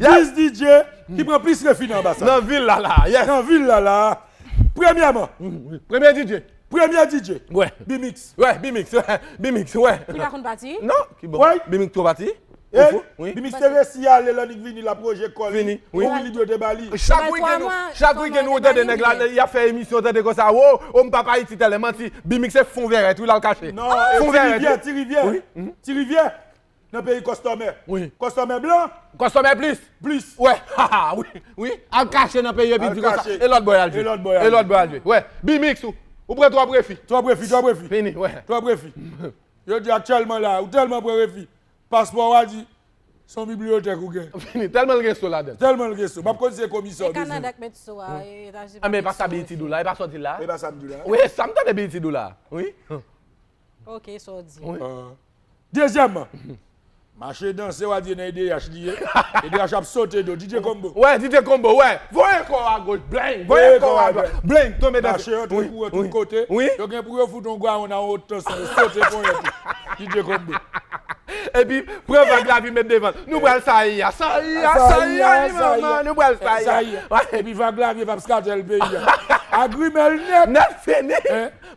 Yes. Dis D J ki pran plis refi nan anbasad. Nan vil la la, yes. Nan vil la la. Premyèman. Premye D J. Premye D J. Wè. Bimix. Wè, Bimix, wè. Bimix, wè. Li pa konn pati? Non, ki bon. Wè. Bimix twò pati. Eh, wi. Bimix te resi ale, lè nik vini, l ap roje kò li. Fini, wi. Wi, li dwe te ba li. Chak wikenn, chak wikenn ou tande nèg la, y ap fè emisyon, tande konsa, wo, o, m papa Ayiti tèlè, manti. Bimix se fon vèrèt, wi, l al kache. Non, e Ti Rivyè, wi. Ti Rivyè. Wi. Ti Rivyè. Nan peyi kòstòmè. Wi. Kòstòmè blan. Kòstòmè plis. Plis. Wè, ha, ha, wi, wi. Al kache nan peyi epi di konsa. Al kache. E lòt bò y al jwe. E lòt bò y al jwe. E lòt bò y al jwe. Wè, Bimix, ou, ou pran twòp refi. Twòp refi, twòp refi. Fini, wè. Twòp refi. Yo di aktyèlman la, ou tèlman pran refi. Paspò w a di, se yon bibliyotèk ou gen. Fini, tèlman l gen so ladan l. Tèlman l gen so. M ap konn se komisè w bezwen. E Kanada k met so a, e Etazini. Ah, men e pa sa Biyiti di w la, e pa sa w di la. E pa sa m di la. Wi, sa m tande Biyiti di w la. Wi. Ok, sa w di. Wi. Ah. Dezyèmman, mache danse, w a di nan E D H li ye. E D H ap sote do, D J Combo. Wè, D J Combo, wè. Voye kò w a goch, bling, voye kò w a dwat, bling, tonbe danse. Mache antre kou yo tout kote. Wi. Yo gen pou yo fout yon gwa yon nan wot tansyon, yo sote ponyèt ou. D J Combo. Epi, pran vag la, vin met devan. Nou pral sayi a, sayi a, sayi a, wi, manman, nou pral sayi a. Epi vag la vye p ap skatèl peyi a. A grimèl nèt. Nèt fini.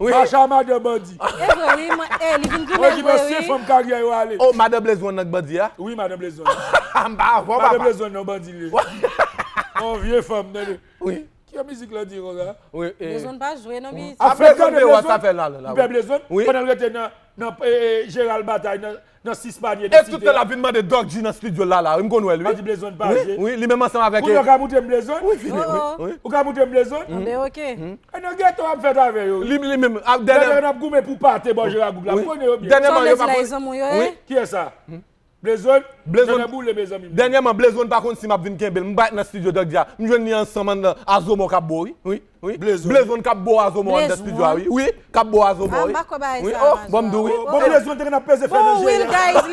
Wi. Mache a madan bandi. E vre, wi, mwen, e, li vin grimèl vre, wi. Mwen ki panse fanm karyè yo ale. O, madan Blaze One nan k bandi a? Wi, madan Blaze One. M pa avè w, papa. Madan Blaze One nan bandi li ye. Yon vye fanm, tande. Wi. Ki mizik la di konsa? Wi, e. Blaze One pa jwe, non, Biyiti. Ap fè gade Blaze One. Pè Blaze One, pandan l rete nan, nan, e, e, Jeral Batay, nan, nan Sis Panye, nan Site a. E tout tan l ap vin mande Doc G nan estidyo l la, la. Wi, m konn wè l, wi. Pa di Blaze One pa jwe. Wi, wi, li menm ansanm avèk, e. Kounye a w ka moute m Blaze One? Wi, fini, wi, wi. Ou ka moute m Blaze One? Ah, ben, ok. E nan geto w ap fèt avè yo, wi. Li, li menm, ap dènye. Dènye n ap goumen pou pate bò Jeral Group la. M konnen yo byen. Dènyèman, yo pa konn. Wi. Kiyès sa? Blaze One, Blaze One, tènè boule, mezanmi. Dènyèman, Blaze One pa konn si m ap vin kenbe l. M pa t nan estidyo Doc G a. M jwenn li ansanm anndan Azomò k ap bo, wi. Wi, wi. Blaze One. Blaze One k ap bo Azomò anndan estidyo a, wi. Wi, k ap bo Azomò, wi. Ah, m pa kwè bagay sa. Wi, oh, bon, m di w, wi. Bon, Blaze One te konn ap peze fè nan G S.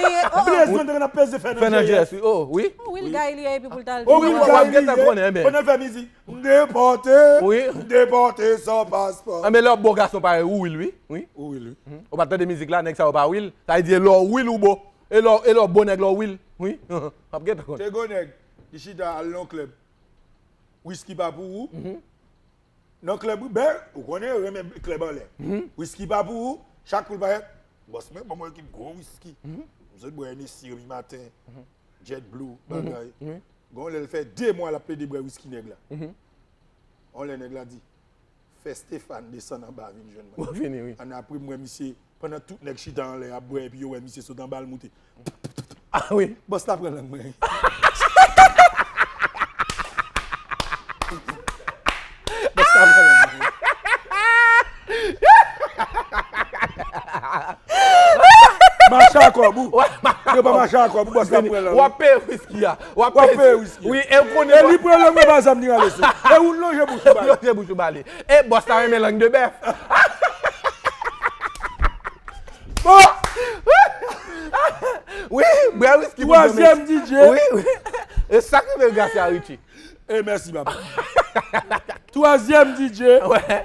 Blaze One te konn ap peze fè nan G S, wi. Oh, wi. Wi, l gay li ye, epi pou l t al. Oh, wi, l gay li ye. Pandan l fè mizik. M depòte, m depòte san paspò. Ah, men lè w bo gason parèy ou, wi, wi. Wi. Ou wi, wi. Ou pa t tande mizik la, nèg sa yo pa wi. Sa vle di, lè w wi, ou bo. E lè w, e lè w bo nèg la w wi l. Wi. M ap gentan konn. Te gon nèg, li chita al nan yon klèb. Wiski pa pou ou. Nan klèb, ben, ou konnen yo renmen klèb anlè. Wiski pa pou ou, chak kou l parèt, bòs mwen, ban mwen yon ekip gwo wiski. M sot bwè Hennessy Remi Maten, Jet Blue, bagay. Gon lè l fè de mwa l ap plede bwè wiski nèg la. On lè nèg la di, fè Stéphane desann anba vin jwenn mwen. Bon, fini, wi. Annapre, m wè misye, pandan tout nèg chita anlè ap bwè, epi yo wè misye sot anba, l moute. Ah, wi. Bòs la pran lang mwen. Bòs la pran lang mwen. Mache a kòb ou. Yo pa mache a kòb ou, bòs la pran lang. W ap peye wiski a. W ap peye wiski. Wi, e w konnen. E li pran lang mwen, pa zanm li rale sou. E ou lonje bouch ou ba li. Lonje bouch ou ba li. E bòs la renmen lang de bèf. Bon. Wi, bwè wiski pou Twazyèm D J. Wi, wi. E sa k rive Gracia Richie. E mèsi, papa. Twazyèm D J. Wè.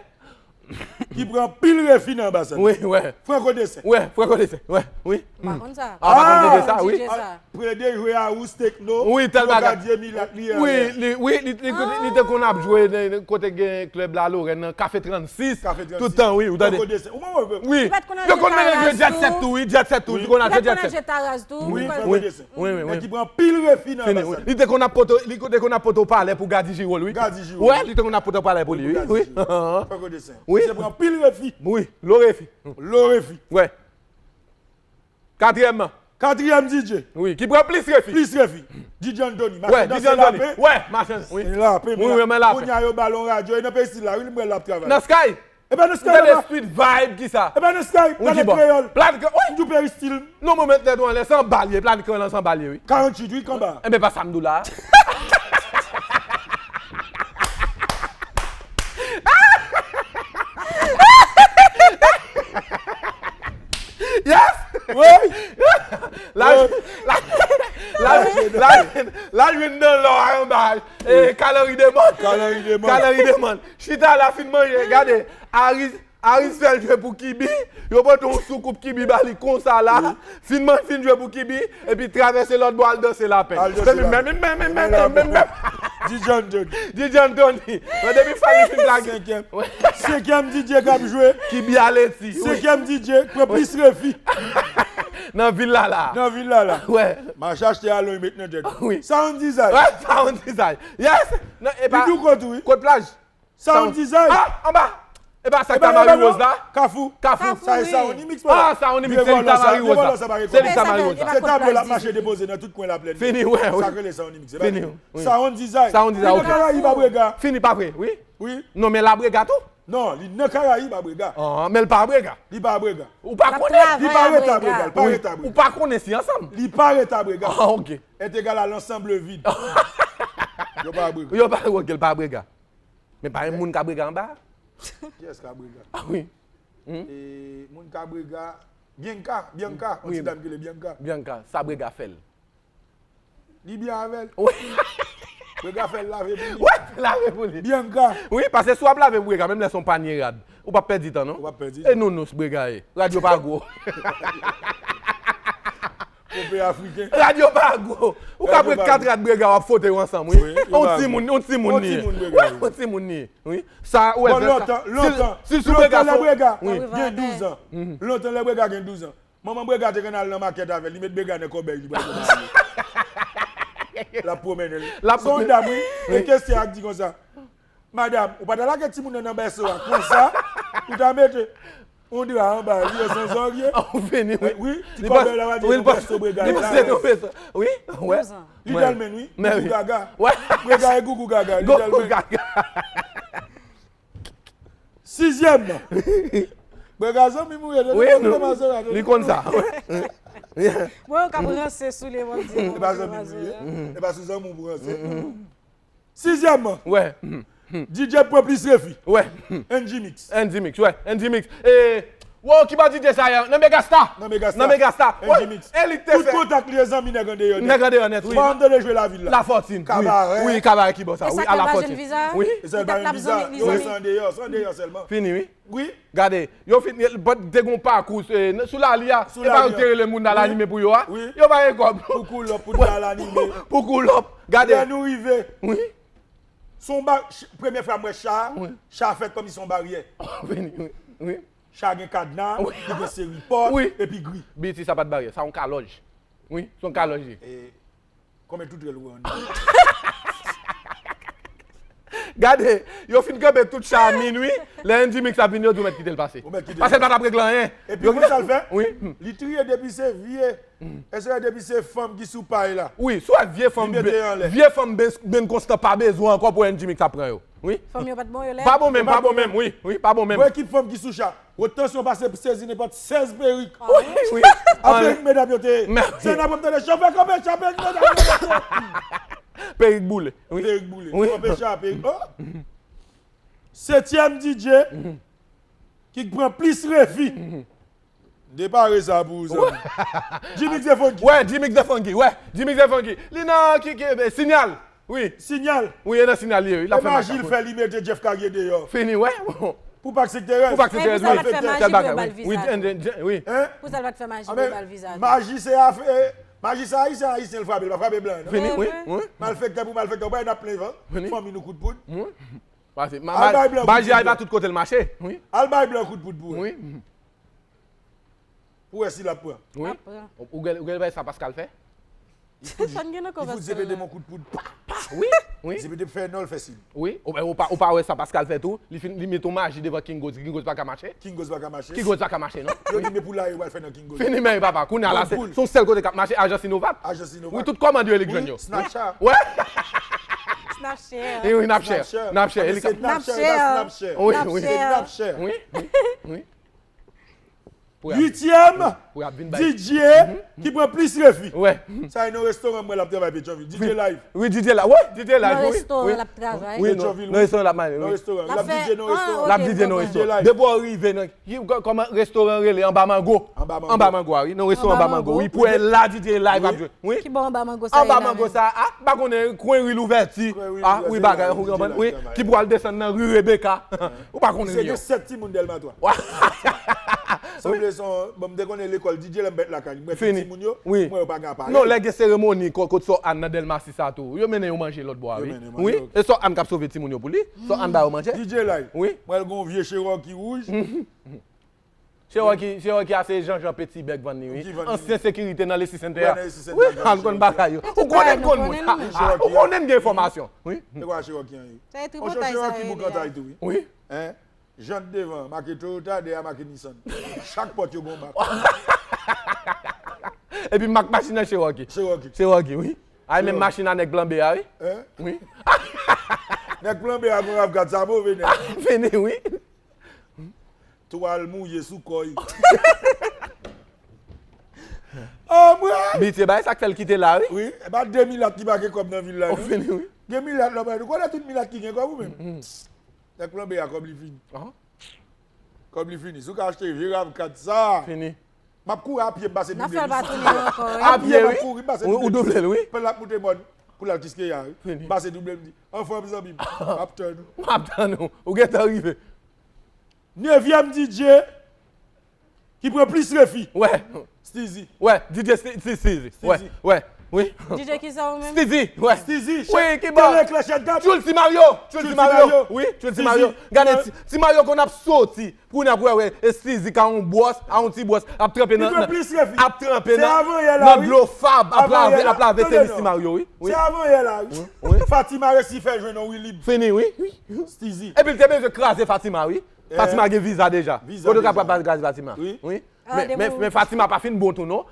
Ki pran pil refi nan anbasad. Wi, wè. Franco Dessin. Wè, Franco Dessin. Wè, wi. M pa konn sa. Ah, pa konn D J sa, wi. D J sa. Prede jwe a Ous Tekno. Wi, tèlman. Yo ka di Emilat li anlè. Wi, li, wi, li, li, li te konn ap jwe nan, nan kote gen klèb la Lorèn nan, Kafe trannsis. Kafe trannsis. Tout tan, wi, ou tande. Franco Dessin. Ou mwen, mwen, wi. Yo konn al jwe Jet Set tou, wi, Jet Set tou. Li konn al jwe Jet Set. Taraz tou. Wi, Franco Dessin. Wi, wi, wi. Nèg ki pran pil refi nan anbasad. Li te konn ap pote, li te konn ap pote palè pou Gady Girol, wi. Gady Girol. Wè, li te konn ap pote palè pou li, wi. Wi. Franco Dessin. Wi. Misye pran pil refi. Wi, lo refi. Lo refi. Wè. Katriyèm. Katriyèm D J. Wi, ki pran plis refi. Plis refi. D J Anthony. Wè, D J Anthony. Wè, machan. Wi. Wi, wi, men lape. Kounye a yo ba l yon radyo, e nan peyi stil la, wi, li mwen l ap travay. Nan Sky. E pa nan Sky, papa. Street Vibe, ki sa? E pa nan Sky, Planet Kreyòl. Planet Kreyòl, wi. M di w Peristil. Non, mwen met tèt ou anlè, se anba l ye, Planet Kreyòl lan se anba l ye, wi. Karanntuit, wi, k anba. Enben, pa sa m di w la. Yes! Wi! La, la, la, la, la, jwenn nan lò a anba, eh, Carl Henry Demon. Carl Henry Demon. Carl Henry Demon. Chita la, fin manje, gade. Aris, Aris fè l jwe pou Kibi. Yo pote yon soukoup Kibi ba li konsa la. Wi. Fin man, fin jwe pou Kibi. Epi travèse lòt bò al danse lapè. Al danse lapè. Men, men, men. D J Anthony. D J Anthony. Men depi Fally fin lage. Senkyèm. Senkyèm D J k ap jwe. Kibi Aleti. Wi. Senkyèm D J k pran plis refi. Nan vil la la. Nan vil la la. Wè. Mache achte alon met nan tèt. Wi. Sound Design. Wè, Sound Design. Yes. Nan, e pa. Li tou kont ou, wi. Kot plaj? Sound Design. Ah, anba. E pa sa k ta Marie Rose la? Kafou. Kafou. Sa e Sound Imix, papa. Ah, Sound Imix, se li k ta Marie Rose la. Se li k ta Marie Rose la. Se tablo l ap mache depoze nan tout kwen Laplèn. Fini, wè, wi. Sa k rele Sound Imix, se pa li. Fini, wi. Sound Design. Sound Design, ok. Li nan Karayib a Brega. Fini, pa vre, wi. Wi. Non, men la Brega tou? Non, li nan Karayib a Brega. Ah, men l pa a Brega. Li pa a Brega. Ou pa konnen? Li pa rete a Brega, li pa rete a Brega. Ou pa konnen si ansanm? Li pa rete a Brega. Ah, ok. Est égal à l'ensemble vide. Yo pa a Brega. Yo pa, ok, l pa a Brega. Men pa gen moun ka Brega anba? Kiyès ka Brega? Ah, wi. Hmm? E, moun ka Brega, Bianca, Bianca, yon ti dam ki rele Bianca. Bianca, sa Brega fè l? Li byen avè l. Wi. Brega fè l lave pou li. Wi, lave pou li. Bianca. Wi, paske si w ap lave pou Brega, menm lè se yon panye rad, ou p ap pèdi tan, non? Ou p ap pèdi tan. E nounous Brega ye. Rad yo pa gwo. Pope afriken. Rad yo pa gwo. Ou ka pran kat rad Brega, w ap fwote yo ansanm, wi. Wi, yo pa gwo. Yon timoun, yon timoun li ye. Yon timoun Brega ye. Wi, yon timoun li ye. Wi. Sa, ou wè, lontan, lontan, lontan lè Brega gen douz an. Lontan lè Brega gen douz an. Manman Brega te konn al nan makèt avè l, li met Brega nan kòbèy, li pral marye. L ap pwomennen l. Se yon dam, wi. E kesyon ak di konsa, madam, ou pa ta lage timoun nan nan bèso a konsa, ou ta mete yon dra anba li, yo san zòrye. Ou fini, wi. Wi, ti kòbèy la va di, yon bèso Brega. Li pase nan bèso. Wi, wè. Little Man, wi. Gougou Gaga. Wè. Brega e Gougou Gaga, Little Man. Gougou Gaga. Sizyèm. Brega zanmi m ou ye, wi, li konn sa. Mwen yo k ap ranse sou li, mwen di. E pa zanmi m ou ye. E pa sou zanmi w pou ranse. Sizyèm. Wè. D J pran plis refi. Wè. N G Mix. N G Mix, wè. N G Mix. E, wow, ki bò D J sa ye? Nan Megasta. Nan Megasta. Nan Megasta. N G Mix. E li k te fè. Tout kontak li e zanmi nèg andeyò nèt. Nèg andeyò nèt, wi. Ou pa konn tande jwe lavil la. Lafortune, wi. Kabarè. Wi, Kabarè ki bò sa, wi, a Lafortune. Wi. E sa l pa jwenn viza, yo wè se andeyò, se andeyò sèlman. Fini, wi. Wi. Gade, yo fin, te gen yon pakou, eh, sou lari a, e pa yo te rele moun nan l anime pou yo a? Wi. Yo pa gen kòb. Pou cool up, pou n al anime. Pou cool up, gade. Lè nou rive. Wi. Se yon ba-, ch-, premye fwa m wè cha, cha fèt kòmsi se yon baryè. Vini, wi, wi. Cha gen kadna, li gen seri pòt, epi gri. Wi. B E T sa pa t baryè, sa yon kalòj. Wi, se yon kalòj li ye. E, konbyen toutrèl ou wè anndan? Gade, yo fin kanpe tout cha a minwi, lè N G Mix ap vini, yo di w mèt kite l pase. Ou mèt kite l pase. Paske l pa t ap regle anyen. Epi, ou konn sa l fè? Wi. Li triye depi se vye. Èske depi se fanm ki sou pay la? Wi, si w wè vye fanm, vye fanm ben, ben konstan pa bezwen ankò pou N G Mix ap pran yo. Wi. Fanm yo pa t bon, yo lèd. Pa bon menm, pa bon menm, wi, wi, pa bon menm. Bon ekip fanm ki sou cha. Wot tansyon pase sezi nenpòt sèz perik. Wi, wi. A perik medam yo te ye. Sa n ap tande, chofè kanpe, cha perik medam yo te ye. Perik boule, wi. Perik boule. Wi. Kanpe cha, perik. Oh! Setyèm D J ki pran plis refi. Depare sa pou ou, zanmi. Jimmy the Funky. Wè, Jimmy the Funky, wè, Jimmy the Funky. Li nan ki, ki, eh, Signal. Wi. Signal. Wi, e nan Signal li ye, wi. L ap fè maji l fè, li mete Jeff Carrier deyò. Fini, wè. Pou Pax Terrence. Pou Pax Terrence, wi. Pou sa l pa t fè maji pou yo ba l viza tou. Wi. Pou sa l pa t fè maji pou yo ba l viza tou. Maji se afè, maji se ayisyen, ayisyen l frape, l pa frape blan, non. Fini, wi. Malfektè pou malfektè, ou pa wè n ap plen van. Fini. Fanmi nou kout poud. Wi. Maji a pa tout kote l mache. Wi. Al bay blan kout poud pou wè. Wi. Pou wè si l ap pran. Wi. Ou gen, ou gen wè sa Pascal fè? Li fout, li fout zepete mon kout poud. Pa, pa. Wi, wi. Zepete fè non l fè sil. Wi. Ou, ou pa, ou pa wè sa Pascal fè tou? Li fin, li met yon maji devan King Gold. King Gold pa ka mache? King Gold pa ka mache. King Gold pa ka mache, non? Yo di men pou la yo pral fè nan King Gold. Fini, men papa. Kounye a la, se, se yon sèl kote k ap mache, ajan Sinovat. Ajan Sinovat. Wi, tout kòmand yo elegant yo. Snapchat. Wè. Snapchat. Wi, wi, Napchat. Napchat. Napchat. Wi, wi. Napchat. Uityèm D J ki pran plis refi. Sa e nan restoran mwen l ap travay Petyonvil. D J Live. Wi, D J Live, wi. D J Live, wi. Nan restoran l ap travay. Wi, nan restoran l ap manje, wi. Nan restoran. L ap D J nan restoran. L ap D J nan restoran. Depi w rive nan, kòman restoran rele? Anba Mango. Anba Mango a, wi. Nan restoran Anba Mango, wi. Pou wè la D J Live ap jwe. Wi. Ki bò anba mango sa ye la menm? Anba mango sa a, m pa konnen, kwen ri Louvèti. Kwen ri Louvèti, wi, bagay, ou konprann? Wi, ki pral desann nan ri Rebeka. Ou pa konnen li yo. Gen sèt timoun Dèlma twa. Sanble se yon, bon, m te konnen lekòl D J lè m pa t lakay li. Mwen tout timoun yo, mwen yo pa gen aparèy. Non, lè gen seremoni, ko-, kot Sò Ann nan Dèlma sis a tou. Yo mennen yo manje lòt bò a, wi. Wi, e Sò Ann k ap sove timoun yo pou li. Sò Ann ba yo manje. D J Live. Wi. Mwen gen yon vye Cherokee wouj. Cherokee, Cherokee a se Jean Jean Petit Bèk vann li, wi. Ki vann li? Ansyen sekirite nan Lesi Sentè a. Wi, al konn bagay yo. Ou konnen l konn moun. Ou konnen l gen enfòmasyon. Wi. Se kwa Cherokee an ye? Yon Cherokee boukantay tou, wi. Wi. Hein? Jant devan make Toyota, dèyè make Nissan. Chak pòt yo gon mak. Epi mak machin nan Cherokee. Cherokee. Cherokee, wi. Ay, menm machin a nèg Plan B a, wi. Hein? Wi. Nèg Plan B a gon RAV kat, sa move nèg. Fini, wi. Twal mouye sou kò l. Oh, mwen! Bitye bay sa k fè l kite la, wi. Wi, e pa de milat ki pa gen kòb nan vil la, non. Ou fini, wi. Gen milat la, ou konnen tout milat ki gen kòb ou menm. Nèg Plan B a kòb li fini. Kòb li fini. Si w ka achte vye RAV kat sa. Fini. M ap kouri a pye, m pase double. N ap fè l pa tounen ankò, wi. A pye, wi. M ap kouri, m pase double. Ou double l, wi. Pandan l ap moute mòn pou l al Kiskeya, wi. Fini. M pase double, m di, anfòm zanmi m. M ap tann ou. M ap tann ou. Ou gentan rive. Nevyèm D J ki pran plis refi. Wè. Steezy. Wè, D J Ste-, Ste-, Steezy. Wè, Steezy. Wè, wi. D J ki sa ou menm? Steezy, wè. Steezy, wi, ki bon. Tchulti Mario. Tchulti Mario. Wi, Tchulti Mario. Gade, Ti, Ti Mario konn ap soti. Kounye a pou wè, wè, e Steezy ka yon bwòs, a yon ti bwòs, ap tranpe nan, ap tranpe nan, nan dlo fab, ap lave, ap lave tenis Ti Mario, wi. Se avanyè la, wi. Fatima resi fè jwenn yon wi lib. Fini, wi. Steezy. Epi l te bezwen kraze Fatima, wi. Fatima gen viza deja. Kote w ka pral kraze Fatima? Wi. Men, men, men Fatima pa fin bon tou, non.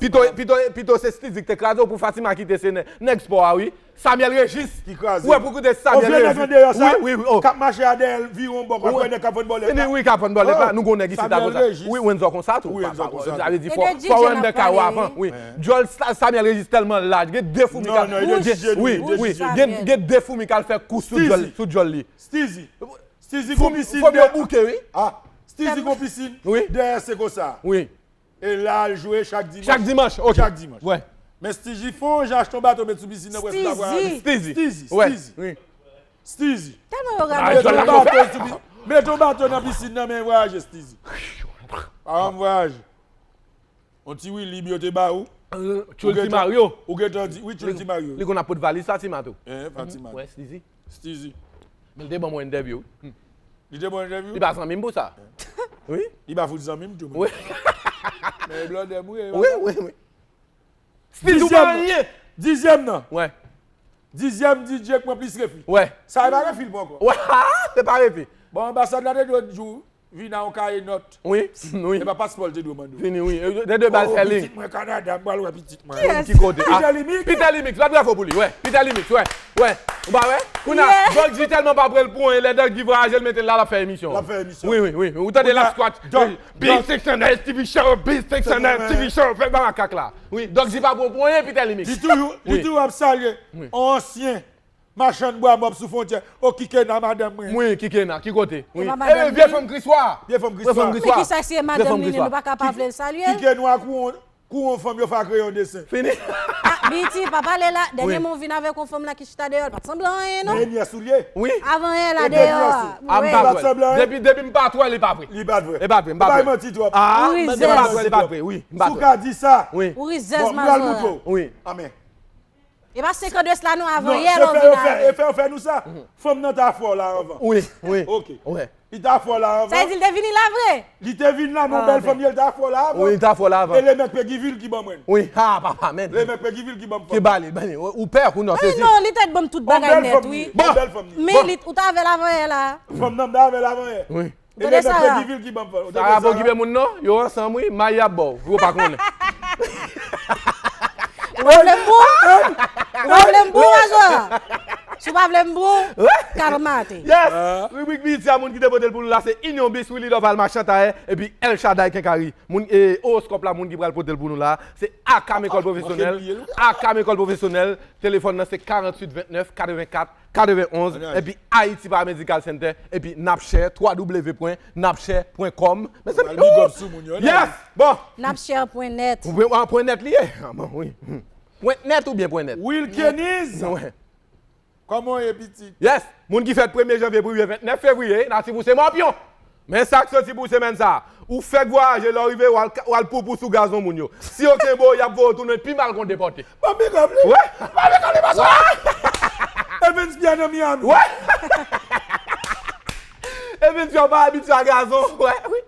Pito, pito, pito se Steezy ki te kraze w pou Fatima kite se nè-, nèg spò a, wi. Samuel Régis. Ki kraze. Ou wè pou koute Samuel Régis. Yon vye nèg andeyò sa. Wi, wi, wi. K ap mache a dèyè l, vire yon bò, k ap wè nèg k ap vann bòlèt la. Wi, k ap vann bòlèt la. Nou gon nèg isit la konsa. Wi, Wenzo konsa tou. Wi, Wenzo konsa tou. Sa vle di fò, fò w anndan kay ou avan. Wi. Djòl Sa-, Samuel Régis tèlman laj. Gen de foumi k al, gen, wi, wi, gen, gen de foumi k al fè kou sou djòl, sou djòl li. Steezy. Steezy gon pisin dèyè. Fòm yo bouke, wi. Ah, Steezy gon pisin dèyè se konsa. Wi. E la al jwe chak dimanch. Chak dimanch, ok. Chak dimanch. Wè. Men Steezy fon jan achte yon bato met sou pisin nan prèske l ap vwayaje. Steezy. Steezy, wè. Steezy. Wi. Steezy. Tèlman yo rale. Met yon bato sou pi-, met yon bato nan pisin nan men vwayaje Steezy. Pa janm vwayaje. On ti wi lib yo te ba ou. Tchulti Mario. Ou gentan di, wi, Tchulti Mario. Li konn ap pot valiz Fatima tou. Eh, Fatima. Wè, Steezy. Steezy. Men l te ban mwen entèvyou. Li te ban entèvyou? Li pa zanmi m pou sa. Wi. Li pa fout zanmi m tou. Wi. Men blòdè m wi. Wi, wi, wi. Steezy ou pa anyen. Dizyèm nan. Wè. Dizyèm D J k pran plis refi. Wè. Sa e pa refi l pran ankò. Wè, se pa refi. Bon, anbasad la te dwe di w vin a yon kaye nòt. Wi, wi. E pa paspò l te dwe mande w. Fini, wi. E, de, de bal fè link. Pitit mwen Kanada, m pral wè pitit mwen. Ki kote? Peter Limix. Peter Limix, bat bravo pou li, wè. Peter Limix, wè. Wè. Ou pa wè? Kounye a, Doc G tèlman pa pran l pou anyen, lè Doc G vwayaje, l mete l la, l ap fè emisyon. L ap fè emisyon. Wi, wi, wi. Ou tande l ap scratch. Big Six and S T V Show, Big Six and S T V Show, fè ba makak la. Wi, Doc G pa pran pou anyen, Peter Limix. Di tou, di tou w ap salye. Wi. Ansyen. Machann bwa mòp sou fwontyè. O Kikena, madanm mwen. Wi, Kikena, ki kote? Wi. E madanm vye fanm Kriswa. Vye fanm Kriswa. Vye fanm Kriswa. Men kisa se madanm li menm, nou pa ka pa vle l salye l? Kikena kou on, kou on fanm yo fè ak reyon desen. Fini. Ah, Biti, pa pale la. Dènye mwen vin avèk on fanm la ki chita deyò, l pa t sanble anyen, non. Men nyès ou l ye. Wi. Avan yè la deyò a. Ah, m pa kwè. Depi, depi m pa t wè, li pa vre. Li pa t vre. Li pa t vre, m pa t vre. Ou pa manti twòp. Ah, m pa t wè, li pa t vre, wi. Si w ka di sa. Wi. Ou rizèz mazora. Bon, m pral moutre w. Wi. Amèn. E pa senkant de sila non, avan yè la ou vin avè. E fè yo fè nou sa. Fanm nan ta fò la anvan. Wi, wi. Ok. Li ta fò la anvan. Sa vle di l te vini la vre? Li te vin la, men bèl fanm li ye, li ta fò la anvan. Wi, li ta fò la anvan. E le mèt Pegivil ki ban mwen. Wi, ha, papa, men. Le mèt Pegivil ki ban m fanm. Ki ba li, ba li. Ou pè, ou non, sezi. Non, li te ban m tout bagay nèt, wi. Bon, bèl fanm li. Men li, ou ta avè l avan yè la. Fanm nan m ta avè l avan yè. Wi. Tande Sara. Sara pa okipe moun non, yo ansanm wi, may y ap ba w, pou yo pa konnen. Ou pa vle m pou? Ou pa vle m pou, Mazora? Si w pa vle m pou, kalmate. Yes! Ribrik Biti a, moun ki te pote l pou nou la, se Inyon Bis, Willy Dorval, Machan Tayè, epi El Shaddai Kenkari. Moun, e, owoskòp la, moun ki pral pote l pou nou la, se Akam Ekòl Pwofesyonèl. Akam Ekòl Pwofesyonèl, telefòn nan se karanntuit vennèf katrevenkat katrevenonz, epi Haiti Paramedical Center, epi Napshare, twa w pwen napshare pwen kòm. Mezanmi, big up sou moun yo, yes! Bon. Napshare pwen nèt. Ou pwen, ah, pwen nèt li ye? Ah, bon, wi. Pwen nèt oubyen pwen nèt? Wilkeniz! Wi. Kòman w ye, pitit? Yes! Moun ki fèt premye janvye pou rive vennèf fevriye, Natif ou se mòpyon! Men sa k soti pou semèn sa a. Ou fèk vwayaje, lè w rive, w al, w al poupou sou gazon moun yo. Si yo kenbe w, y ap voye w tounen pi mal ke yon depòte. Ban m big up li. Wè. Ban m big up li, paske Evans Pierre nan Miami. Wè. Evans Pierre pa abitye a gazon. Wè, wi.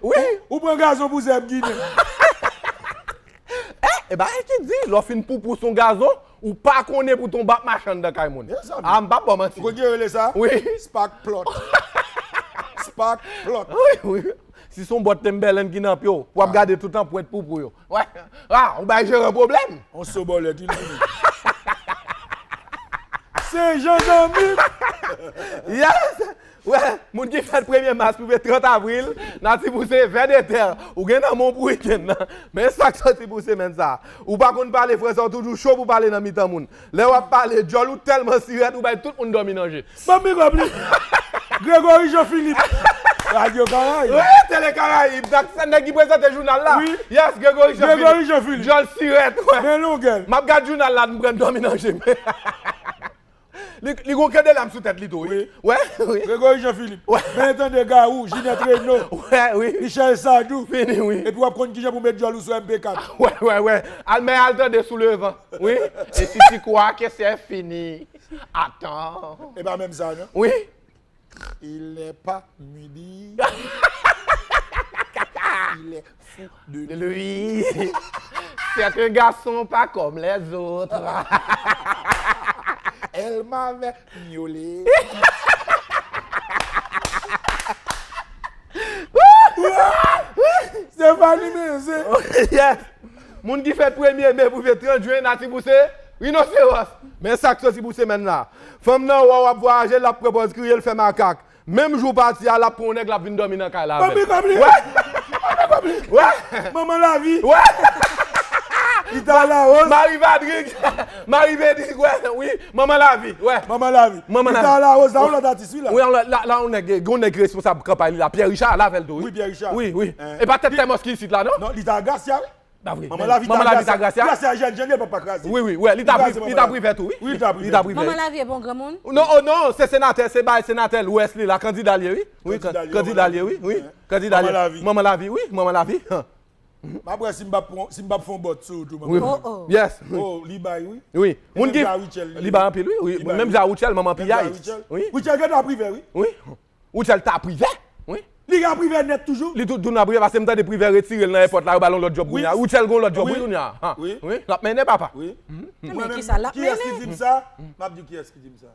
Wi. Ou, ou pran gazon pou zèb ginen. Eh, e bagay ki di, lè w fin poupou sou yon gazon, ou pa konnen pou tonbe ap mache anndan kay moun. Mezanmi. Ah, m p ap ba w manti. Ou konn ki yo rele sa? Wi. Spark plug. Spark plug. Wi, wi. Si se yon bòt Timberland ki nan pye w, w ap gade tout anprent poupou yo. Wè. Ah, ou bay jeran pwoblèm. On so bòlèt, wi, l vini. Senjan zanmi m. Yes. Wè, moun ki fèt premye mas pou rive trant avril, Natif ou se vè de tè. Ou gen nan men w pou wikenn nan. Men sa k soti pou semèn sa a. Ou pa konn pale fransè, ou toujou cho pou pale nan mitan moun. Lè w ap pale, djòl ou tèlman sirèt, ou bay tout moun dòmi nan je. Ban m big up li. Gregory Jean Philippe. Radio Caraïbe. Wi, Télé Caraïbe. Dak sa nèg ki prezante jounal la. Wi. Yes, Gregory Jean Philippe. Gregory Jean Philippe. Djòl sirèt, wè. Men longè l. M ap gad jounal la, m pran dòmi nan je m. Li, li gon kandelab sou tèt li tou, wi. Wi. Wè, wi. Gregory Jean Philippe. Wè. Ben tande Garou, Ginette Renault. Wè, wi. Michel Sardou. Fini, wi. Epi w ap konn kijan pou met djòl ou sou M P kat. Wè, wè, wè. Al, men al tande Sous le vent. Wi. Et si tu crois que c'est fini, attends. E pa menm sa, non? Wi. Il n'est pas midi. Il est fou de lui. C'est un garçon pas comme les autres. Elle m'avait miaulé. Se pa nimewo. Yes. Moun ki fèt premye me pou rive trant jen, Natif ou se rinoseros. Men sa k soti pou semèn la. Fanm nan wè w ap vwayaje, l ap pran pòz kriye, l fè makak. Menm jou w pati a, l ap pran yon nèg, l ap vin dòmi nan kay la avè l. Ban m big up li. Wè. Ban m big up li. Wè. Manman lavi. Wè. Li ta la woz. Mari Vadrig. Mari Vedrig, wè. Wi. Manman lavi. Wè. Manman lavi. Manman lavi. Li ta la woz, la yon lòt atis, wi, la. Wi, la, la, la, yon nèg, yon nèg responsab kanpay li la. Pierre Richard, l avè l tou, wi. Wi, Pierre Richard. Wi, wi. E pa tèt Tèmòs ki isit la, non? Non, li ta Gracia, wi. Pa vre. Manman lavi ta Gracia. Manman lavi ta Gracia. Gracia jèn, jèn, li pa pa kraze. Wi, wi, wi, li ta prive, li ta prive tou, wi. Wi, li ta prive. Li ta prive. Manman lavi e bon granmoun? Non, oh, non, se senatè, se bay senatè Lwès li la, kandida l ye, wi. Wi, kandida l ye, wi, wi. Kandida l ye. Manman lavi. Manman lavi, wi, manman lavi. M ap wè si m p ap pran, si m p ap fè yon bòt sou ou tou, manman lavi. Oh, oh. Yes. Oh, li bay, wi. Wi. Moun ki, li bay anpil, wi, wi. Menm jan Rutshelle, manman piyay. Wi. Rutshelle gentan prive, wi. Wi. Rutshelle ta prive? Wi. Li ka prive nèt toujou? Li tou, tou nan prive, paske m tande prive retire l nan èpòt la, yo ba l yon lòt djòb kounye a. Rutshelle gen yon lòt djòb, wi, kounye a. Wi. Wi. L ap mennen, papa. Wi. Mwen menm, kiyès ki di m sa? M ap di w kiyès ki di m sa.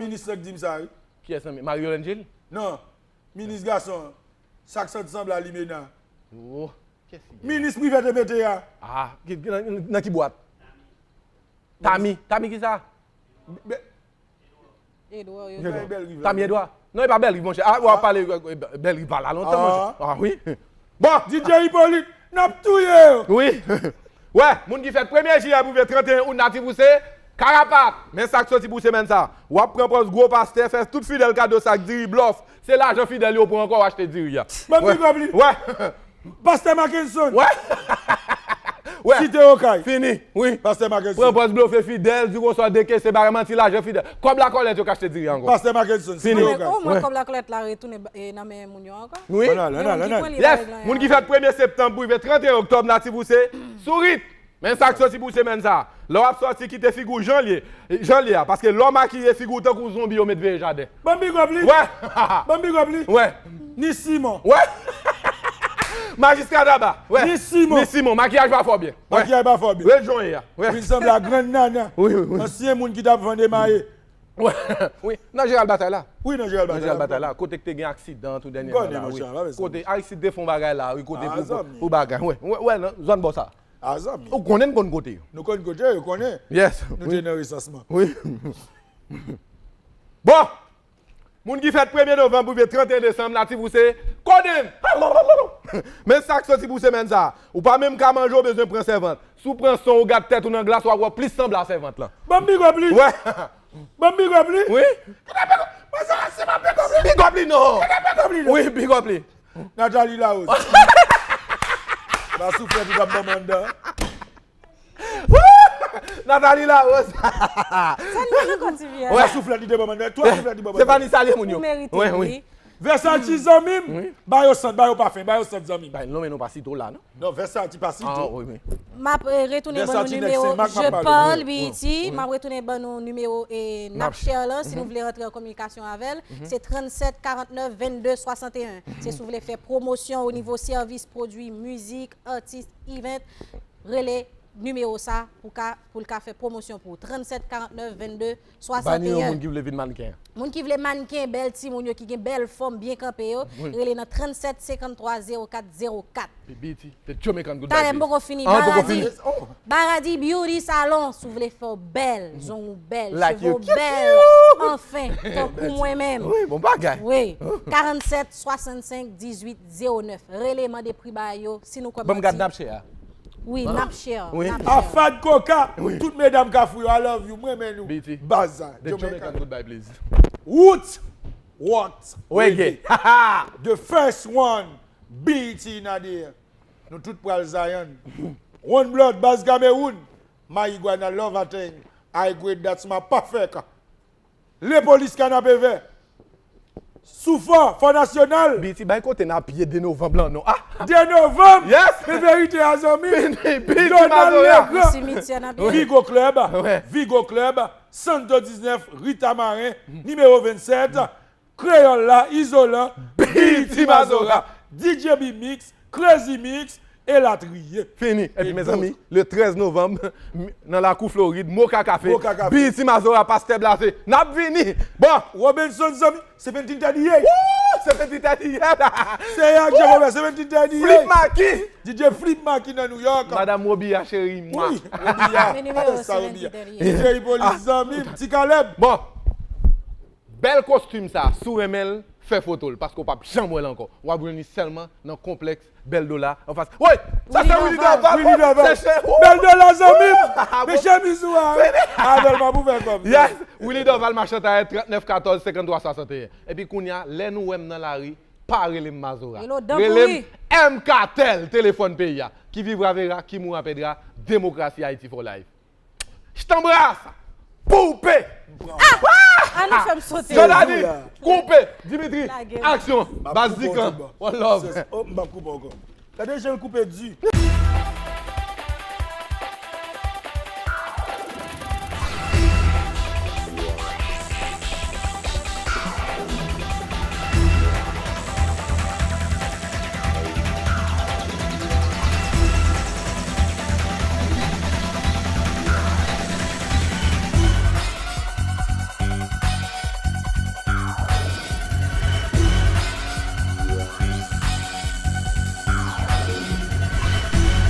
Minis lan k di m sa, wi. Kiyès nan? Marie Yolène Gilles? Non. Minis gason an. Sa k sot sanble a limena. Oh. Minis prive te mete a. Ah, ki, ki, nan, nan ki bwat? Tami. Tami ki sa? Edouard, Edouard. Tami Edouard. Non, e pa Bèlriv, monchè. Ah, w ap pale, eh, Bèlriv pa la lontan, monchè. Ah, wi. Bon. D J Hyppolite, n ap touye yo. Wi. Wè, moun ki fèt premye jiyè pou rive trannteyen out, Natif ou se Karapat! Men sa k soti pou semèn sa. W ap pran pòz gwo pastè, fè tout fidèl kado sak diri blòf. Se lajan fidèl yo pran ankò, w achte diri a. Ban m big up li. Wè. Pastè Mackenson. Wè. Wè. Site Okay. Fini. Wi. Pastè Mackenson. Pran pòz blofe fidèl, di konsa dekese bagay manti lajan fidèl. Kòb lakòlèt yo k achte diri ankò. Pastè Mackenson, Site Okay. Omwen kòb lakòlèt la retounen nan men moun yo ankò. Wi. Yes. Moun ki fèt premye septanm pou rive trannteyen oktòb, natif ou se sourit. Men sa k soti pou semèn sa. Lè w ap sòti, kite figi w jan l ye, jan l ye a. Paske lè w makiye figi w tankou zonbi, yo met veye jaden. Ban m big up li. Wè. Ban m big up li. Wè. Ni Simon. Wè. Majistra Daba. Wè. Ni Simon. Ni Simon. Makiyaj pa fè w byen. Wè. Makiyaj pa fè w byen. Ret jan w ye a. Wè. Vin sanble a grann nana. Wi, wi, wi. Ansyen moun ki t ap vann emaye. Wi. Nan Jeral Batay la. Wi, nan Jeral Batay la. Nan Jeral Batay la. Kote k te gen aksidan tou dènyèman la. Wi. Kote Aristide te fè yon bagay la. Wi, kote pou bagay. Wè, wè, nan zòn bò sa. A, zanmi. Ou konnen n konn kote yo. Nou konn kote yo, konnen. Yes. Nou te nan resansman. Wi. Bon! Moun ki fèt premye novanm pou rive trannteyen desanm, natif ou se Kodenn! Men sa k soti pou semèn sa. Ou pa menm ka manje, ou bezwen pran sèvant. Si w pran san, ou gad tèt ou nan glas, w ap wè plis sanble a sèvant lan. Ban m big up li. Wè. Ban m big up li. Wi. Kite big up. Mwen se si m ap big up li. Big up li non. Kite big up li non. Wi, big up li. Nathalie Larose. Ba souflèt ou t ap ban m anndan. Nathalie Larose. Sa n nan konn ti vye a. Ba souflèt li te ban m anndan. Twa souflèt li ban m anndan. Stefani salye moun yo. Ou merite wi. Versace zanmi m. Ba yo sant, ba yo pafen, ba yo sant zanmi m. Bay non men nou pa site w la non. Non, Versace pa site w. M ap retounen ban nou nimewo Je Parle Beauty. M ap retounen ban nou nimewo Napshare lan si nou vle rantre an kominikasyon avè l. Se trannsèt karantnèf vennde swasanteyen. Se si w vle fè pwomosyon o nivo sèvis, pwodui, mizik, atis, event, rele nimewo sa pou ka, pou l ka fè pwomosyon pou ou. Trannsèt karantnèf vennde swasanteyen. Ba nimewo moun ki vle vin mannken. Moun ki vle mannken, bèl timoun yo ki gen bèl fòm, byen kanpe yo, rele nan trannsèt senkanntwa zewo kat zewo kat. Talè m poko fini. Baradi Beauty Salon, si w vle fè w bèl, zong ou bèl, cheve w bèl, anfen, tankou mwen menm. Wi, bon bagay. Wi. Karanntsèt swasannsenk dizuit zewo nèf. Rele mande pri bagay yo, si nou kwè m manti. Ban m gad Napshare a. Wi, Napshare. Wi. Napshare. Afad Coca, tout medam Kafou yo, I love you, mwen renmen nou. Baz, Jamaican. Good bye, please. Roots, what? Reggae. The first one, B E T in the air. Nou tout pral Zion. One Blood, Baz Cameroun. Marijuana, love a thing. I grade that's my perfect. Lepolis, Kanapevè. Sou Fò, Fò Nasyonal. B E T bay kote n ap ye de novanm lan non. Ah! De novanm! Yes! Men verite a, zanmi. Donald Legrand. Vigo Club. Vigo Club. Santo diznèf, Rita Marin. Nimewo vennsèt. Kreyòl la, Izolan, B E T Mazora, D J B Mix, Crazy Mix, elatriye. Fini. Epi mezanmi, le trèz novanm, nan lakou Florid, Moka Café, B E T Mazora, Pastè Blaze, n ap vini. Bon. Robenson, zanmi, seventeen thirty-eight. Woo! Seventeen thirty-eight. Seya Jehovah, seventeen thirty-eight. Flip Maki. D J Flip Maki nan New York. Madam Robia cheri, mwa. Wi, Robia. Ales sa Robia. D J Ipolis, zanmi m, Ti Kalèb. Bon. Bèl kostim sa, si w renmen l, fè foto l, paske w p ap janm wè l ankò. W ap jwenn li sèlman nan konplèks Bèl Dola anfas. Woy! Sa se Willy Dorval. Willy Dorval. Bèl Dola, zanmi m. Men chemiz ou a wi. Avè l m ap ouvè kòm sa. Yes. Willy Dorval, Machann Tayè, trannèf katòz senkanntwa swasanteyen. Epi kounye a, lè nou wè m nan lari, pa rele m Mazora. Rele m M Kartel, telefòn peyi a. Qui vivra verra, qui mourra perdra, démocratie Haïti for life. Jtanbras! Koupe! Ah! Ah, nou fè m sote. Jòdani! Koupe! Dimitri! Aksyon! Baz Dikan! One love! Oh, m p ap koupe ankò. Gade jan l koupe di.